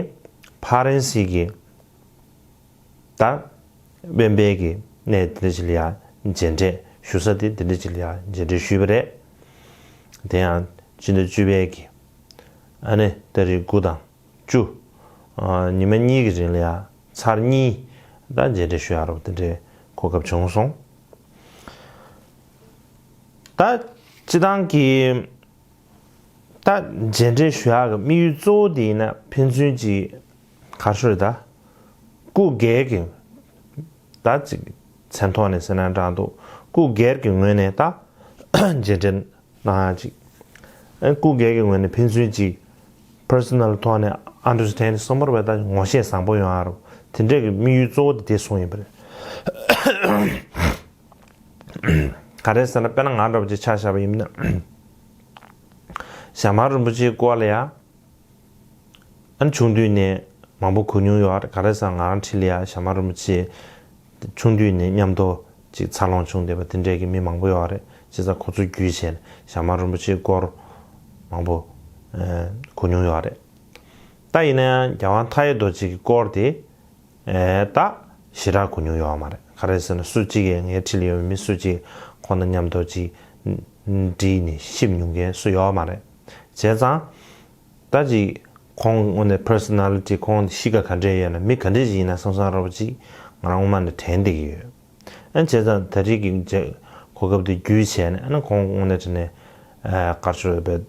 ཕ་རན་སི་གི་ད་དབེན་པའི་གི་གནས་དེ་འདྲ་ཅིག་ལ་ཡང་མཇལ་འཕྲད་ཞུ་ས་དེ་དེ་འདྲ་ཅིག་ལ་ཡང་མཇལ་འཕྲད་ཞུས་པ་རེད། དེ་ཡང་སྤྱི་ཟླ་བཅུ་པའི་གི་ཨ་ནི་ཏ་རིག་དགུ་དང་བཅུ། ཨ་ཉི་མ་གཉིས་ཀྱི་རིང་ལ་ཡང་ཚར་གཉིས་ད་མཇལ་འཕྲད་ཞུ་ཡག་རོགས་དེ་འདྲའི་གོ་སྐབས་བྱུང་སོང་། ད་སྤྱི་བཏང་གི་ད་མཇལ་འཕྲད་ཞུ་ཡག་གི་དམིགས་ཡུལ་གཙོ་བོ་དེ་ཡིན་ན། ཕན་ཚུན་གྱི་ག་རེ་ཞུ་དགོས་རེད། ད་སྐུ་སྒེར་གྱི་ད་ཅིག་མཚན་ཐོག་ནས་ཟེར་ན་འདྲ་འདུག། སྐུ་སྒེར་གྱི་ངོས་ནས་ད་མཇལ་འཕྲད་གནང་ཡག་ཅིག། ཨ་སྐུ་སྒེར་གྱི་ངོས་ནས་ཕན་ཚུན་གྱི་personal ཐོག་ནས་understand སོང་བར་བས་ད་ངོ་ཤེས་བཟང་པོ་ཡོང་ཡག་རོགས་དེ་འདྲས་ཀྱི་དམིགས་ཡུལ་གཙོ་བོ་དེ་དེ་སོང་ཡིན་པ་རེད། ག་རེ་ཟེར་ན། དཔེར་ན་ང་འདྲ་པོ་ཅིག་ཆ་བཞག་པ་ཡིན་ན། ཞྭ་དམར་རིན་པོ་ཆེའི་སྐོར་ལ་ཡ་ཨ་ཆུང་དུས་ནས་མང་པོ་གོ་མྱོང་ཡོད་རེད། ག་རེ་ཟེར་ན་ང་རང་འཁྲིས་ལ་ཡ་ཞྭ་དམར་རིན་པོ་ཆེ་ཆུང་དུས་ནས་མཉམ་དུ་ཅིག་འཚར་ལོངས་བྱུང་བསྡད་པ་དེ་འདྲས་ཀྱི་མི་མང་པོ་ཡོད་རེད། བྱས་ཙང་ཁོ་ཚོ་བརྒྱུད་བྱས་ནས་ཞྭ་དམར་རིན་པོ་ཆེའི་སྐོར་མང་པོ་ཨ་གོ་མྱོང་ཡོད་རེད། ད་ཡིན་ན་ཡང་རྒྱལ་དབང་མཐའ་ཡས་རྡོ་རྗེ་གི་སྐོར་དེ་ཨེ་ད་ཞེ་དྲག་གོ་མྱོང་ཡོད་མ་རེད། ག་རེ་ཟེར་ན་སུ་གཅིག་གིས་ངའི་འཁྲིས་ལ་ཡོད་པའི་མི་སུ་གཅིག་ཁོང་དང་མཉམ་དུ་ཅིག་འགྲིག་ནས་གཤིབ་མྱོང་མཁན་སུ་ཡོད་མ་རེད། བྱས་ཙང་ད་ཅིག་ཁོང་དངོས་གནས་personality ཁོང་གཤིས་ཀ་ག་འདྲས་ཡོད་ན། མི་ག་འདྲས་ཅིག་ཡིན་ན་བསམ་བསམ་རོབ་ཅིག་ང་རང་ངོ་མ་ནས་དྲན་བསྡད་ཀྱི་ཡོད། ཨ་བྱས་ཙང་ད་རེས་ཀྱི་མཇལ་གོ་སྐབས་དེ་བརྒྱུད་བྱས་ནས། ཨ་ནི་ཁོང་དངོས་གནས་དྲན་ནས་ཨ་ག་རེ་ཞུ་དགོས་རེད།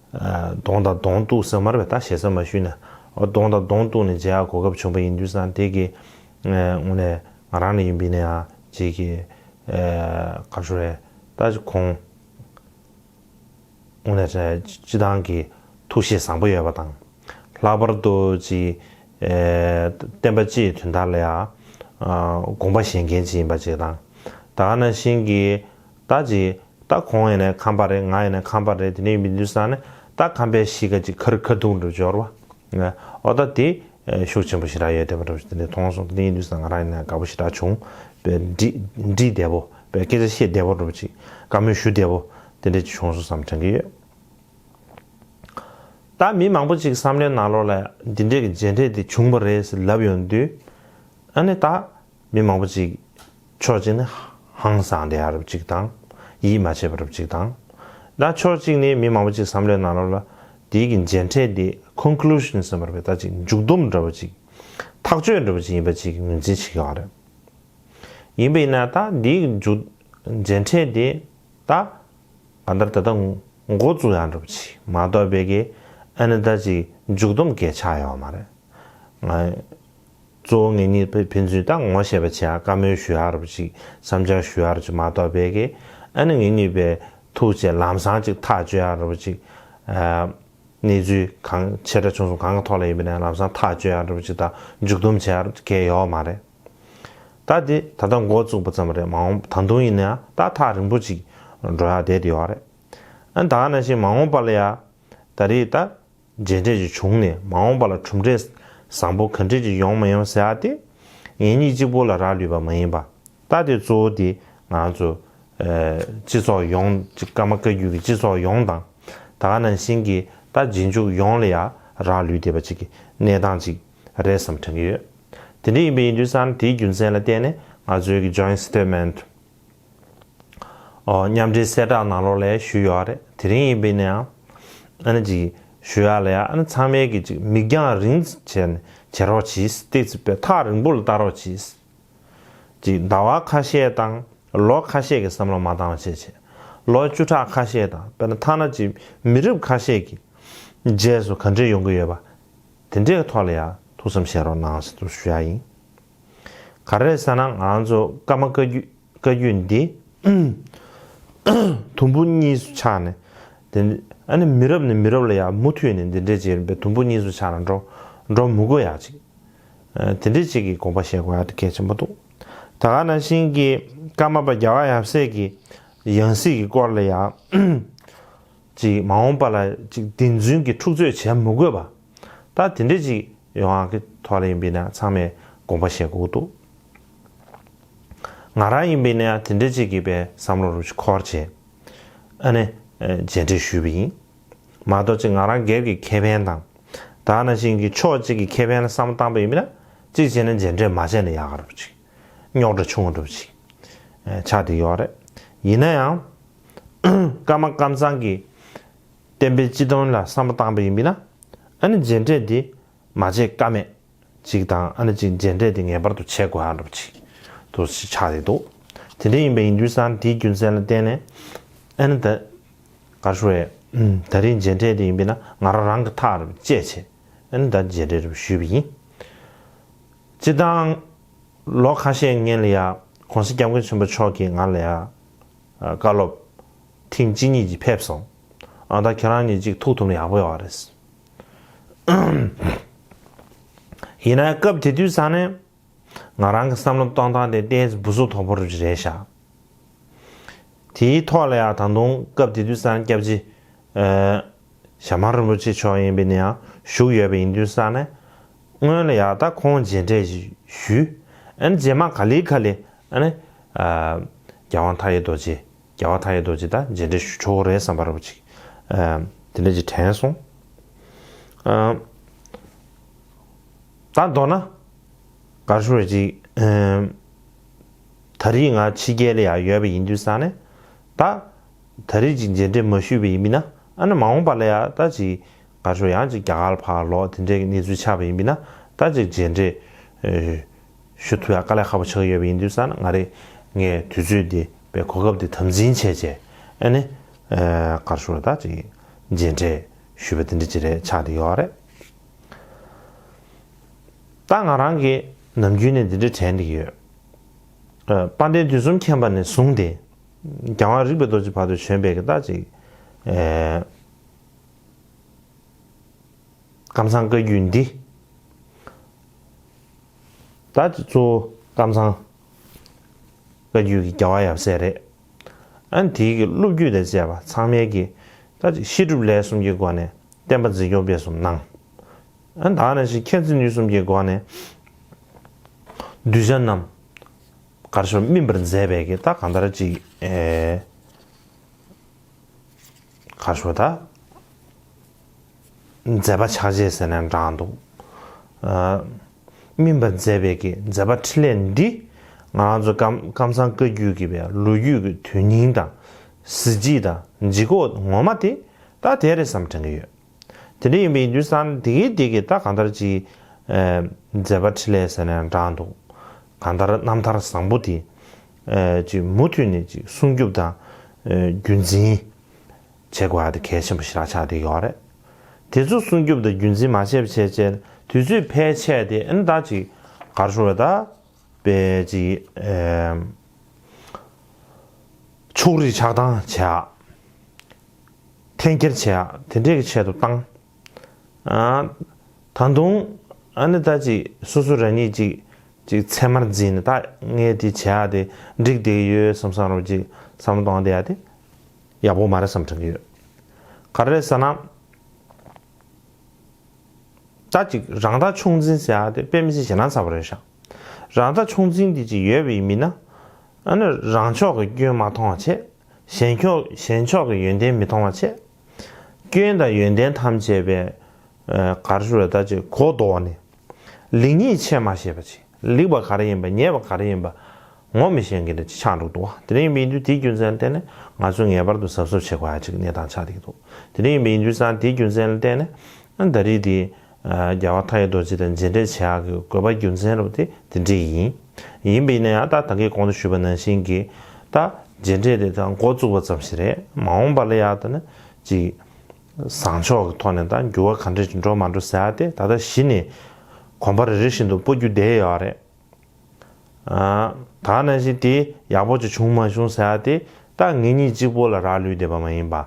ཨ་གདོང་དང་གདོང་གཏུགས་ཟེར་མ་རེད་པས། ད་ཞེ་ས་མ་ཞུས་ན། ཨ་གདོང་དང་གདོང་གཏུགས་ནས་མཇལ་ཡག་གོ་སྐབས་བྱུང་བ་ཡིན་དུས་ཙང་། དེ་གི་ཨ་དངོས་གནས་ང་རང་ལ་ཡིན་པ་ཡིན་ན་ཡང་ཅིག་གི་ཨ་ག་རེ་ཞུ་དགོས་རེད། ད་ཁོང་དངོས་གནས་སྤྱི་བཏང་གི་ཐུགས་བཞེད་བཟང་པོ་ཡོད་པ་དང་། ལྷག་པར་དུ་ཅིག་ཨེ་བསྟན་པ་སྤྱི་ཡི་དོན་དག་ལ་ཡང་ཨ་དགོངས་པ་བཞེས་མཁན་ཅིག་ཡིན་པ་ཅིག་དང་། ད་ག་ནང་བཞིན་གྱི་ད་ཅིག་ད་ཁོང་ཡིན་ནའི་ཁམས་པ་རེད། ང་ཡིན་ནའི་ཁམས་པ་རེད། དེ་འདྲ་ཡིན་པའི་དུས་ཙང་ནས་ ད་ཁམས་པའི་གཤིས་ཀ་ཅིག་ཁ་རི་ཁ་ཐུག་འདྲ་སྦྱོར་བ། ཨོ་ད་དེ་ཤུགས་ཆེན་པོ་ཞེ་དྲག་ཡོད་བསྡད་པ་འདྲ་པོ་ཞིག་དེ་འདྲ་མཐོང་སོང་། དེ་འདྲ་ཡིན་དུས་ཙང་ང་རང་ཡིན་ན་དགའ་པོ་ཞེ་དྲག་བྱུང་། པའི་འབྲི་འབྲི་བདེ་པོ། པའི་སྐད་ཆ་བཤད་བདེ་པོ་འདྲ་པོ་ཅིག་བཀའ་མོལ་ཞུ་བདེ་པོ་དེ་འདྲ་ཅིག་བྱུང་སོང་བསམ་དྲན་གྱི་ཡོད། ད་མི་མང་པོ་ཅིག་བསམ་བློའི་ནང་ལོགས་ལ་འདི་འདྲའི་གི་མཇལ་འཕྲད་དེ་བྱུང་བ་རེད་ཟེར་ལབ་ཡོང་དུས། ཨ་ནི་ད་མི་མང་པོ་ཅིག་ཕྱོགས་གཅིག་ནི་ཧང་སངས་བསྡད་ཡ་རབ་ཅིག་དང་། ཡིད་མ་ཆེས་པ་རབ་ཅིག་དང་། ད་ཕྱོགས་གཅིག་ནི་མི་མང་པོ་ཅིག་བསམ་བློའི་ནང་ལོགས་ལ་དེའི་གི་མཇལ་འཕྲད་དེ་ཀོན་ཀུ་ལུ་ཤན་ཟེར་བ་རེད་པས། ད་ཅིག་མཇུག་སྡོམ་འདྲ་པོ་ཅིག་ཐག་གཅོད་འདྲ་པོ་ཅིག་ཡིན་པ་ཅིག་ངོས་འཛིན་བྱེད་ཀྱི་ཡོད་རེད། ཡིན་པ་ཡིན་ན་ད་འདིའི་མཇུག་མཇལ་འཕྲད་དེ་ད་གང་ལྟར་ད་ལྟ་འགོ་བཙུགས་ཡག་འདྲ་པོ་ཅིག་མ་གཏོགས་པའི་གི་ཨ་ནི་ད་ཅིག་མཇུག་སྡོམ་གས་ཆགས་ཡོད་མ་རེད། ང་གཙོ་བོ་ངེད་གཉིས་ཕན་ཕན་ཚུན་ད་ངོ་ཤེས་པ་བྱེད་ཡག་བཀའ་མོལ་ཞུ་ཡག་འདྲ་པོ་ཅིག་བསམ་འཆར་ཞུ་ཡག་འདྲ་པོ་ཅིག་མ་གཏོགས་པའི་གི་ཨ་ནི་ངེད་གཉིས་པའི་ཐུག་བྱས་ལམ་སང་ཅིག་ཐག་གཅོད་ཡག་འདྲ་པོ་ཅིག་གནས་ཚུལ་གང་ཆེ་ཕྲ་ཆུང་གསུམ་གང་གི་ཐོག་ལ་ཡིན་པ་ཡིན་ན་ལམ་སང་ཐག་གཅོད་ཡག་འདྲ་པོ་ཅིག་དང་མཇུག་སྡོམ་བྱེད་ཡག་གང་ཡོད་མ་རེད། ད་དེ་ད་ལྟ་འགོ་བཙུགས་པ་ཙམ་རེད། མ་འོངས་ད་དུང་ཡིན་ན་ཡང་ད་ཐག་རིང་པོ་ཅིག་འགྲོ་ཡག་བསྡད་དེ་ཡོད་རེད། ཨ་ད་ག་ནང་བཞིན་མ་འོངས་པ་ལ་ཡང་ད་རེས་ད་མཇལ་འཕྲད་ཅིག་བྱུང་ནས་མ་འོངས་པ་ལ་གྲུབ་འབྲས་བཟང་པོ་ག་འདྲས་ཅིག་ཡོང་མ་ཡོང་ཟེར་ཡག་དེ་ངེད་གཉིས་གཅིག་པོ་ལ་རག་ལུས་པ་མ་ཡིན་པ། ད་དེ་གཙོ་བོ་དེ་ང་ཚོ་སྤྱི་ཚོགས་ཡོངས་ཀྱི་ཀརྨ་བཀའ་བརྒྱུད་ཀྱི་སྤྱི་ཚོགས་ཡོངས་དང་། ད་ག་ནང་བཞིན་གྱི་ད་རྗེས་འཇུག་ཡོངས་ལ་ཡང་རག་ལུས་བསྡད་པ་ཅིག་གི་གནས་སྟངས་ཅིག་རེད་བསམ་དྲན་གྱི་ཡོད། དེ་འདྲ་ཡིན་པ་ཡིན་དུས་ཙང་དེའི་རྒྱུ་མཚན་ལ་བརྟེན་ནས་ང་ཚོའི་གི་joint statement ཨོ་མཉམ་འབྲེལ་གསལ་བསྒྲགས་ནང་ལོགས་ལ་ཞུས་ཡོད་རེད། དེ་རིང་ཡིན་པ་ཡིན་ན་ཡང་ཨ་ནི་ཅིག་ཞུ་ཡག་ལ་ཡང་ཨ་ནི་ཚང་མས་གི་ཅིག་མིག་རྒྱང་རིང་བྱས་ནས་བྱེད་རོགས་གྱིས། ཏོག་ཙམ་པའི་ཐག་རིང་པོ་ལ་ལྟ་རོགས་གྱིས། ཅིག་ཟླ་བ་ཁ་ཤས་དང་ལོ་ཁ་ཤས་ཀྱི་བསམ་བློ་མ་བཏང་བ་བྱས་བྱས། ལོ་བཅུ་ཕྲག་ཁ་ཤས་དང་དཔེར་ན་ཐ་ན་ཅིག་མི་རབས་ཁ་ཤས་ཀྱི་རྗེས་སུ་ག་འདྲས་ཡོང་གི་ཡོད་པ། དེ་འདྲའི་ཐོག་ལ་ཡང་ཐུགས་བསམ་བཞེས་རོགས་གནང་ཟེར་དུ་ཞུ་ཡག་ཡིན། ག་རེ་ཟེར་ན་ང་ཚོ་ཀརྨ་བཀའ་བརྒྱུད་བཀའ་བརྒྱུད་འདི་དུམ་བུ་གཉིས་སུ་ཆགས་ནས། དེ་ཨ་ནི་མི་རབས་ནས་མི་རབས་ལ་ཡང་མུ་མཐུད་ནས་འདི་འདྲས་བྱས་པའི་དུམ་བུ་གཉིས་སུ་ཆགས་ནས་འགྲོ་འགྲོ་མི་དགོས་ཡག་ཅིག་དེ་འདྲས་ཅིག་གི་དགོངས་པ་བཞེས་དགོས་ཡག་དེ་གལ་ཆེན་པོ་འདུག་ད་ག་ནང་བཞིན་གྱི་ཀརྨ་པ་རྒྱལ་བ་ཡབ་སྲས་ཀྱི་ཡང་སྲིད་ཀྱི་སྐོར་ལ་ཡང་ཅིག་མ་འོངས་པ་ལ་ཅིག་བདེན་རྫུན་གྱི་འཁྲུག་རྩོད་བྱེད་མི་དགོས་པ། ད་དེ་འདྲས་ཅིག་ཡོང་ཡག་གི་ཐོག་ལ་ཡིན་པས་ན་ཚང་མས་དགོངས་པ་བཞེས་དགོས་འདུག་ང་རང་ཡིན་པས་ན་ཡང་དེ་འདྲས་ཅིག་གི་པའི་བསམ་བློ་རུ་ཅིག་འཁོར་བྱས། ཨ་ནི་མཇལ་འཕྲད་ཞུས་པ་ཡིན། མ་གཏོགས་ཅིག་ང་རང་སྒེར་གྱི་ཁེ་ཕན་དང་། ད་ག་ནང་བཞིན་གྱི་ཕྱོགས་གཅིག་གི་ཁེ་ཕན་ལ་བསམ་བློ་བཏང་པ་ཡིན་པས་ན་གཅིག་བྱས་ན་མཇལ་འཕྲད་མ་བྱས་ན་ཡག་ག་འདྲ་པོ་ཅིག་རྙོག་དྲ་ཆུང་བ་འདྲ་པོ་ཅིག་ཆགས་བསྡད་ཡོད་རེད། ཡིན་ན་ཡང་། ཀརྨ་ཀམ་ཚང་གི་བསྟན་པའི་སྤྱི་དོན་ལ་བསམ་བློ་བཏང་པ་ཡིན་པས་ན། ཨ་ནི་མཇལ་འཕྲད་འདི་མ་བྱེད་ཀ་མེད་ཅིག་དང་ཨ་ནི་ཅིག་མཇལ་འཕྲད་འདི་ངེས་པར་དུ་བྱེད་དགོས་ཨ་འདྲ་པོ་ཅིག་དུ་ཆགས་བསྡད་འདུག་དེ་འདྲ་ཡིན་པ་ཡིན་དུས་ཙང་དེའི་རྒྱུ་མཚན་ལ་བརྟེན་ནས། ཨ་ནི་ད་ག་རེ་ཞུ་དགོས་རེད། ད་རིང་མཇལ་འཕྲད་འདི་ཡིན་པས་ན་ང་རང་རང་གི་ཐག་རེ་བཅད་བྱས། ཨ་ནི་ད་མཇལ་འཕྲད་རེ་ཞུས་པ་ཡིན། སྤྱིར་བཏང་ལོ་ཁ་ཤས་སྔོན་ལ་ཡ་༸གོང་ས་༸སྐྱབས་མགོན་ཆེན་པོ་མཆོག་གིས་ང་ལ་ཡ་བཀའ་སློབ་ཐེངས་གཅིག་གཉིས་ཅིག་ཕེབས་སོང་། ཨ་ད་ཁྱེད་རང་གཉིས་གཅིག་ཐུག་ཐུབ་ན་ཡག་པོ་ཡོད་རེད། ཡིན་ན་སྐབས་དེ་དུས་ཙང་ནས་ང་རང་གི་བསམ་བློ་གཏོང་སྟངས་དེ་ཏོག་ཙམ་སྦུ་སུབ་དོག་པོ་རེད་ཤག་དེའི་ཐོག་ལ་ཡང་ད་དུང་སྐབས་དེ་དུས་ཙང་སྐྱབས་རྗེ་ཨ་ཞྭ་དམར་རིན་པོ་ཆེ་མཆོག་ཡིན་པས་ན་ཡང་བཞུགས་ཡོད་པ་ཡིན་དུས་ཙང་ནས། སྔོན་ལ་ཡང་ད་ཁོང་མཇལ་འཕྲད་ཞུས། ཨ་ནི་རྗེས་མ་ག་ལེ་ག་ལེ་ཨ་ནི་ཨ་རྒྱལ་དབང་མཐའ་ཡས་རྡོ་རྗེ་རྒྱལ་བ་མཐའ་ཡས་རྡོ་རྗེ་ད་མཇལ་འཕྲད་ཞུ་ཆོག་གི་རེད་བསམ་པ་རེད་པ་ཅིག་ཨ་དེ་འདྲ་ཅིག་དྲན་སོང་། ཨ་ད་མདོར་ན་ག་རེ་ཞུ་རེད་ཅིག་ཨ་ད་རེས་ང་ཕྱི་རྒྱལ་ལ་ཡང་ཡོད་པ་ཡིན་དུས་ཙང་ནས། ད་ད་རེས་ཅིག་མཇལ་འཕྲད་མ་ཞུས་པ་ཡིན་པས་ན། ཨ་ནི་མ་འོངས་པ་ལ་ཡང་ད་ཅིག་ག་རེ་ཞུ་ཡང་ཅིག་རྒྱ་གར་ལ་ཕར་ལོག་དེ་འདྲའི་གནས་ཚུལ་ཆགས་པ་ཡིན་པས་ན། ད་ཅིག་མཇལ་འཕྲད་ཨ་ཞུ་ཐུབ་ཡག་དཀའ་ལས་ཁག་པོ་ཆགས་ཀྱི་ཡོད་པ་ཡིན་དུས་ཙང་ན། ང་རེ་ངས་དུས་ཚོད་འདི་པའི་གོ་སྐབས་འདི་དམ་འཛིན་བྱས་བྱས། ཨ་ནི་ཨ་ག་རེ་ཞུ་ད་ཅིག་མཇལ་འཕྲད་ཞུས་པ་དེ་འདྲ་ཅིག་རེད་ཆགས་བསྡད་ཡོད་རེད། ད་ང་རང་གིས་ནམ་རྒྱུན་ནས་འདི་འདྲ་དྲན་བསྡད་ཀྱི་ཡོད། ཨ་དཔལ་ལྡན་དུས་གསུམ་མཁྱེན་པ་ནས་བཟུང་སྟེ། རྒྱལ་དབང་རིག་པའི་རྡོ་རྗེ་བར་དུ་བྱོན་པའི་གི་ད་ཅིག་ཨེ་ཀམ་ཚང་བཀའ་བརྒྱུད་འདི། ད་ཅིག་གཙོ་བོ་ཀམ་ཚང་བཀའ་བརྒྱུད་ཀྱི་རྒྱལ་བ་ཡབ་སྲས་རེད། ཨ་ནི་དེའི་གི་སློབ་བརྒྱུད་དང་བཅས་པ་ཚང་མའི་གི་ ད་ཅིག་བཤད་སྒྲུབ་ལས་གསུམ་གྱི་སྒོ་ནས་བསྟན་པ་འཛིན་སྐྱོང་སྤེལ་གསུམ་གནང་། ཨ་ནི་ད་ནང་བཞིན་མཁྱེན་བརྩེ་ནུས་གསུམ་གྱི་སྒོ་ནས་གདུལ་བྱ་རྣམས་ག་རེ་ཞུ་སྨིན་པར་མཛད་པའི་གི་ད་གང་ལྟར་ཅིག་ཨེ་ག་རེ་ཞུ་ད། མཛད་པ་ཕྱག་རྗེས་ཟེར་ནས་དྲངས་འདུག་ཨ། སྨིན་པར་མཛད་པའི་གི་མཛད་པ་འཕྲིན་ལས་འདི་ང་རང་ཚོ་ཀམ་ཀམ་ཚང་བཀའ་བརྒྱུད་ཀྱི་པའི་ལོ་རྒྱུས་ཀྱི་དོན་སྙིང་དང་གཟི་བརྗིད་དང་ལྗིད་ཁོག་ངོ་མ་དེ་ད་དེ་རེད་བསམ་དྲན་གྱི་ཡོད། དེ་འདྲ་ཡིན་པའི་དུས་ཙང་དེ་གའི་དེ་གའི་ད་གང་ལྟར་ཅིག་ཨ། མཛད་པ་འཕྲིན་ལས་ཟེར་ནས་དྲངས་འདུག་གང་ལྟར་རྣམ་ཐར་བཟང་པོ་དེ་ཨ། ཅིག་མུ་མཐུད་ནས་ཅིག་སྲུང་སྐྱོབ་དང་ཨ། རྒྱུན་འཛིན་བྱེད་དགོས་ཡ་དེ་གལ་ཆེན་པོ་ཞེ་དྲག་ཆགས་བསྡད་ཡོད་རེད། དེ་ཚོ་སྲུང་སྐྱོབ་དང་རྒྱུན་འཛིན་མ་བྱས་པ་བྱས་བྱས་དུས་ཚོད་ཕལ་ཆེར་དེ་ཨ་ནི་ད་ཅིག་ག་རེ་ཞུ་བ་ད་པའི་ཅིག་ཨེམ། ཕྱོགས་རིས་ཆགས་སྡང་བྱེད་ཡ། འཐེན་འཁྱེར་བྱེད་ཡ་དེ་འདྲས་ཀྱི་ཆེད་དུ་བཏང་། ཨ། ད་དུང་ཨ་ནི་ད་ཅིག་སོ་སོ་རང་ཉིད་ཅིག་ཅིག་ཚད་མར་འཛིན་ནས་ད་ངས་དེ་བྱེད་ཡ་དེ་འགྲིག་བསྡད་ཀྱི་ཡོད་བསམ་བསམ་རོགས་ཅིག་བསམ་བློ་གཏོང་བསྡད་ཡ་དེ་ཡག་པོ་མ་རེད་བསམ་དྲན་གྱི་ཡོད། ག་རེ་རེད་ཟེར་ན། ད་ཅིག་རང་ལྟ་ཆུང་འཛིན་ཟེར་ཡ་དེ་དཔེ་མི་སྲིད་ཞེ་སྡང་ཚ་པོ་རེད་ཤག་རང་ལྟ་ཆུང་འཛིན་དེ་ཅིག་ཡོད་པ་ཡིན་མིན་ན། ཨ་ནི་རང་ཕྱོགས་ཀྱི་སྐྱོན་མ་མཐོང་བ་བྱས། གཞན་ཕྱོགས་གཞན་ཕྱོགས་ཀྱི་ཡོན་ཏན་མི་མཐོང་བ་བྱས། སྐྱོན་དང་ཡོན་ཏན་ཐམས་ཅད་པའི་ཨ། ག་རེ་ཞུ་རེད་ད་ཅིག་གོ་ལྡོག་ནས། ལེགས་ཉེས་ཕྱེ་མ་ཤེས་པ་ཅིག་ལེགས་པ་ག་རེ་ཡིན་པ་ཉེས་པ་ག་རེ་ཡིན་པ་ངོ་མི་ཤེས་མཁན་འདྲ་ཅིག་ཆགས་འགྲོ་འདུག་དེ་འདྲ་ཡིན་པ་ཡིན་དུས་དེའི་རྒྱུ་མཚན་ལ་བརྟེན་ནས་ང་ཚོས་ངེས་པར་དུ་གཟབ་གཟབ་བྱེད་དགོས་ཡ་ཅིག་གནས་སྟངས་ཆགས་བསྡད་ཀྱི་འདུག་དེ་འདྲ་ཡིན་པ་ཡིན་དུས་ཙང་དེའི་རྒྱུ་མཚན་ལ་བརྟེན་ནས་ཨ། ད་རེས་དེ་ཨ། རྒྱལ་བ་མཐའ་ཡས་རྡོ་རྗེ་དང་མཇལ་འཕྲད་བྱེད་ཡག་གི་དགོས་པ་རྒྱུ་མཚན་རུ་དེ་དེ་འདྲ་ཡིན། ཡིན་པ་ཡིན་ན་ཡང་ད་ད་གིན་གོང་དུ་ཞུས་པ་ནང་བཞིན་གྱི་ད་མཇལ་འཕྲད་དེ་ད་འགོ་བཙུགས་པ་ཙམ་ཞིག་རེད། མ་འོངས་པ་ལ་ཡང་ད་ནི་ཅིག་བཟང་ཕྱོགས་ཀྱི་ཐོག་ནས་ད་འགྱུར་བ་ག་འདྲ་ཞིག་འགྲོ་མ་འགྲོ་ཟེར་ཡ་དེ་ད་ལྟ་གཞི་ནས་གོམ་པ་རེ་རེ་བཞིན་དུ་སྤོ་རྒྱུ་བསྡད་ཡོད་རེད། ཨ། ད་ནང་བཞིན་དེ་ཡག་པོ་ཅིག་བྱུང་མ་བྱུང་ཟེར་ཡ་དེ་ད་ངེད་གཉིས་གཅིག་པོ་ལ་རག་ལུས་བསྡད་པ་མ་ཡིན་པ།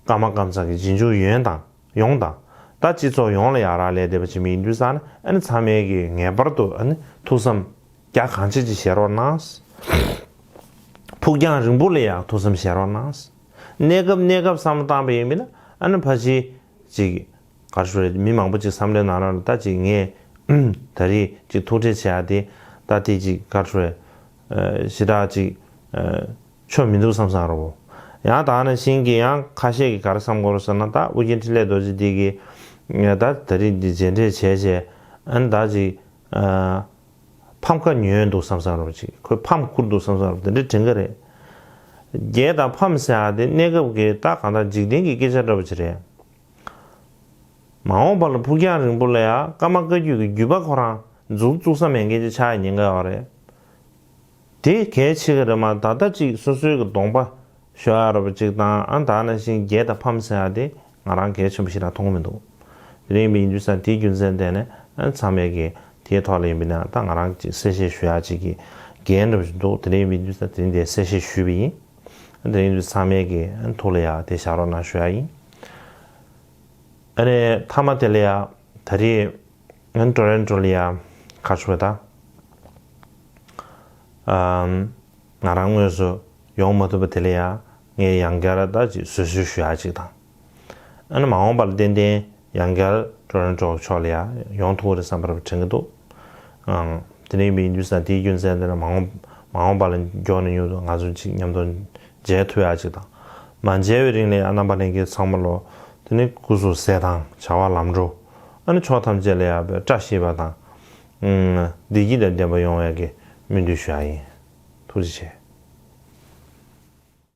ཀརྨ་ཀམ་ཚང་གི་རྗེས་འཇུག་ཡོན་དང་ཡོངས་དང་། ད་སྤྱི་ཚོགས་ཡོངས་ལ་ཡང་རག་ལས་བསྡད་པ་ཅིག་མི་ཡིན་དུས་ཙང་ན་ཨ་ནི་ཚང་མས་ཀྱི་ངེས་པར་དུ་ཨ་ནི་ཐུགས་བསམ་རྒྱ་གང་ཆེ་ཅིག་བཞེས་རོགས་གནང་། ཕུགས་རྒྱང་རིང་པོ་ལ་ཡང་ཐུགས་བསམ་བཞེས་རོགས་གནང་། གནས་སྐབས་གནས་སྐབས་བསམ་བློ་བཏང་པ་ཡིན་པས་ན་ཨ་ནི་ཕལ་ཆེར་ཅིག་ག་རེ་ཞུ་རེད། མི་མང་པོ་ཅིག་བསམ་བློའི་ནང་ལ་ད་ཅིག་ངས་ད་རེས་ཅིག་ཐུག་འཕྲད་བྱེད་ཡ་དེ་ད་དེ་ཅིག་ག་རེ་ཞུ་རེད། ཨ། ཞེ་དྲག་ཅིག་ཨ། ཆོ་མི་འདུག་བསམ་བསམ་རོ། ཡང་ད་ནང་བཞིན་གྱི་ཡང་ཁ་ཤས་ཀྱིས་ག་རེ་བསམ་གྱི་ཡོད་རེད་ཟེར་ན། ད་ཨོ་རྒྱན་འཕྲིན་ལས་རྡོ་རྗེ་འདི་གིས་ད་ད་རེས་འདི་མཇལ་འཕྲད་བྱས་བྱས་ཨ་ནི་ད་ཅིག་ཨ། ཕམ་ཁ་ཉོས་འདུག་བསམ་བསམ་རོ། ཅིག་ཁོས་ཕམ་བསྐུར་འདུག་བསམ་བསམ་རོ། དེ་འདྲའི་དྲན་གྱི་རེད། རྒྱལ་དང་ཕམ་ཟེར་ཡ་དེ་གནས་སྐབས་ཀྱི་ད་གང་ལྟར་འཇིག་རྟེན་གྱི་སྐད་ཆ་འདྲ་པོ་ཅིག་རེད། མ་འོངས་པ་ལ་ཕུགས་རྒྱང་རིང་པོ་ལ་ཡང་ཀརྨ་བཀའ་བརྒྱུད་ཀྱི་བརྒྱུད་པ་ཁོ་རང་འཛུགས་བཙུགས་ས་མེད་མཁན་ཅིག་ཆགས་ཉེན་ཁ་ཡོད་རེད། དེ་གལ་ཆེ་གི་རེད་མ། ད་ལྟ་ཅིག་སོ་སོའི་གི་གདོང་པ་ཤོར་ཡ་རེད་པ་ཅིག་དང་། ཨ། ད་ནང་བཞིན་རྒྱལ་དང་ཕམ་ཟེར་ཡ་དེ་ང་རང་གལ་ཆེན་པོ་ཞིག་ལ་མཐོང་གི་མི་འདུག་དེ་རིང་མི་ཡིན་དུས་ཙང་དེའི་རྒྱུ་མཚན་བརྟེན་ནས་ཨ་ཚང་མས་གི་དེའི་ཐོག་ལ་ཡིན་པ་ན་ད་ང་རང་ཅིག་གསལ་བཤད་ཞུ་ཡ་ཅིག་གི་འགན་འདྲ་པོ་ཞིག་འདུག་དེ་རིང་མི་ཡིན་དུས་ཙང་དེ་རིང་དེ་གསལ་བཤད་ཞུས་པ་ཡིན། དེ་རིང་དུས་ཚང་མས་གི་ཐུགས་ལ་ཡ་དེ་བཞག་རོགས་གནང་ཞུ་ཡ་ཡིན། ཨ་ནི་མཐའ་མ་དེ་ལ་ཡ་ད་རེས་ཨ་ནི་ཊོ་རོན་ཊོ་ལ་ཡ་ག་རེ་ཞུ་དགོས་ད། ཨམ། ང་རང་དངོས་སུ་ཡོང་མ་ཐུབ་པ་དེ་ལ་ཡ་ངས་ཡང་བསྐྱར་ད་ཅིག་བཟོད་གསོལ་ཞུ་ཡ་ཅིག་དང་། ཨ་ནི་མ་འོངས་པ་ལ་ཏན་ཏན་ཡང་བསྐྱར་ཊོ་རོན་ཊོ་ཕྱོགས་ལ་ཡ་ཡོང་ཐུབ་ཀྱི་རེད་བསམ་པ་རེ་དྲན་གྱི་འདུག་ཨང་། དེ་འདྲ་ཡིན་པ་ཡིན་དུས་ཙང་དེའི་རྒྱུ་མཚན་དེ་ལ་མ་འོངས་མ་འོངས་པ་ལ་མགྱོགས་ནས་མྱུར་དུ་ང་ཚོ་གཅིག་མཉམ་དུ་མཇལ་ཐུབ་ཡ་གཅིག་དང་། མ་མཇལ་བའི་རིང་ལ་ཡང་རྣམ་པ་ལྷན་རྒྱས་ཚང་མ་ལོ་དེ་ནི་སྐུ་གཟུགས་གསལ་ཐང་། བྱ་བ་ལམ་འགྲོ། ཨ་ནི་ཕྱོགས་ཐམས་ཅད་ལ་ཡང་བཀྲ་ཤིས་པ་དང་། ཨུམ། བདེ་སྐྱིད་དང་ལྡན་པ་ཡོང་བའི་གི་སྨོན་འདུན་ཞུ་ཡ་ཡིན། ཐུགས་རྗེ་ཆེ།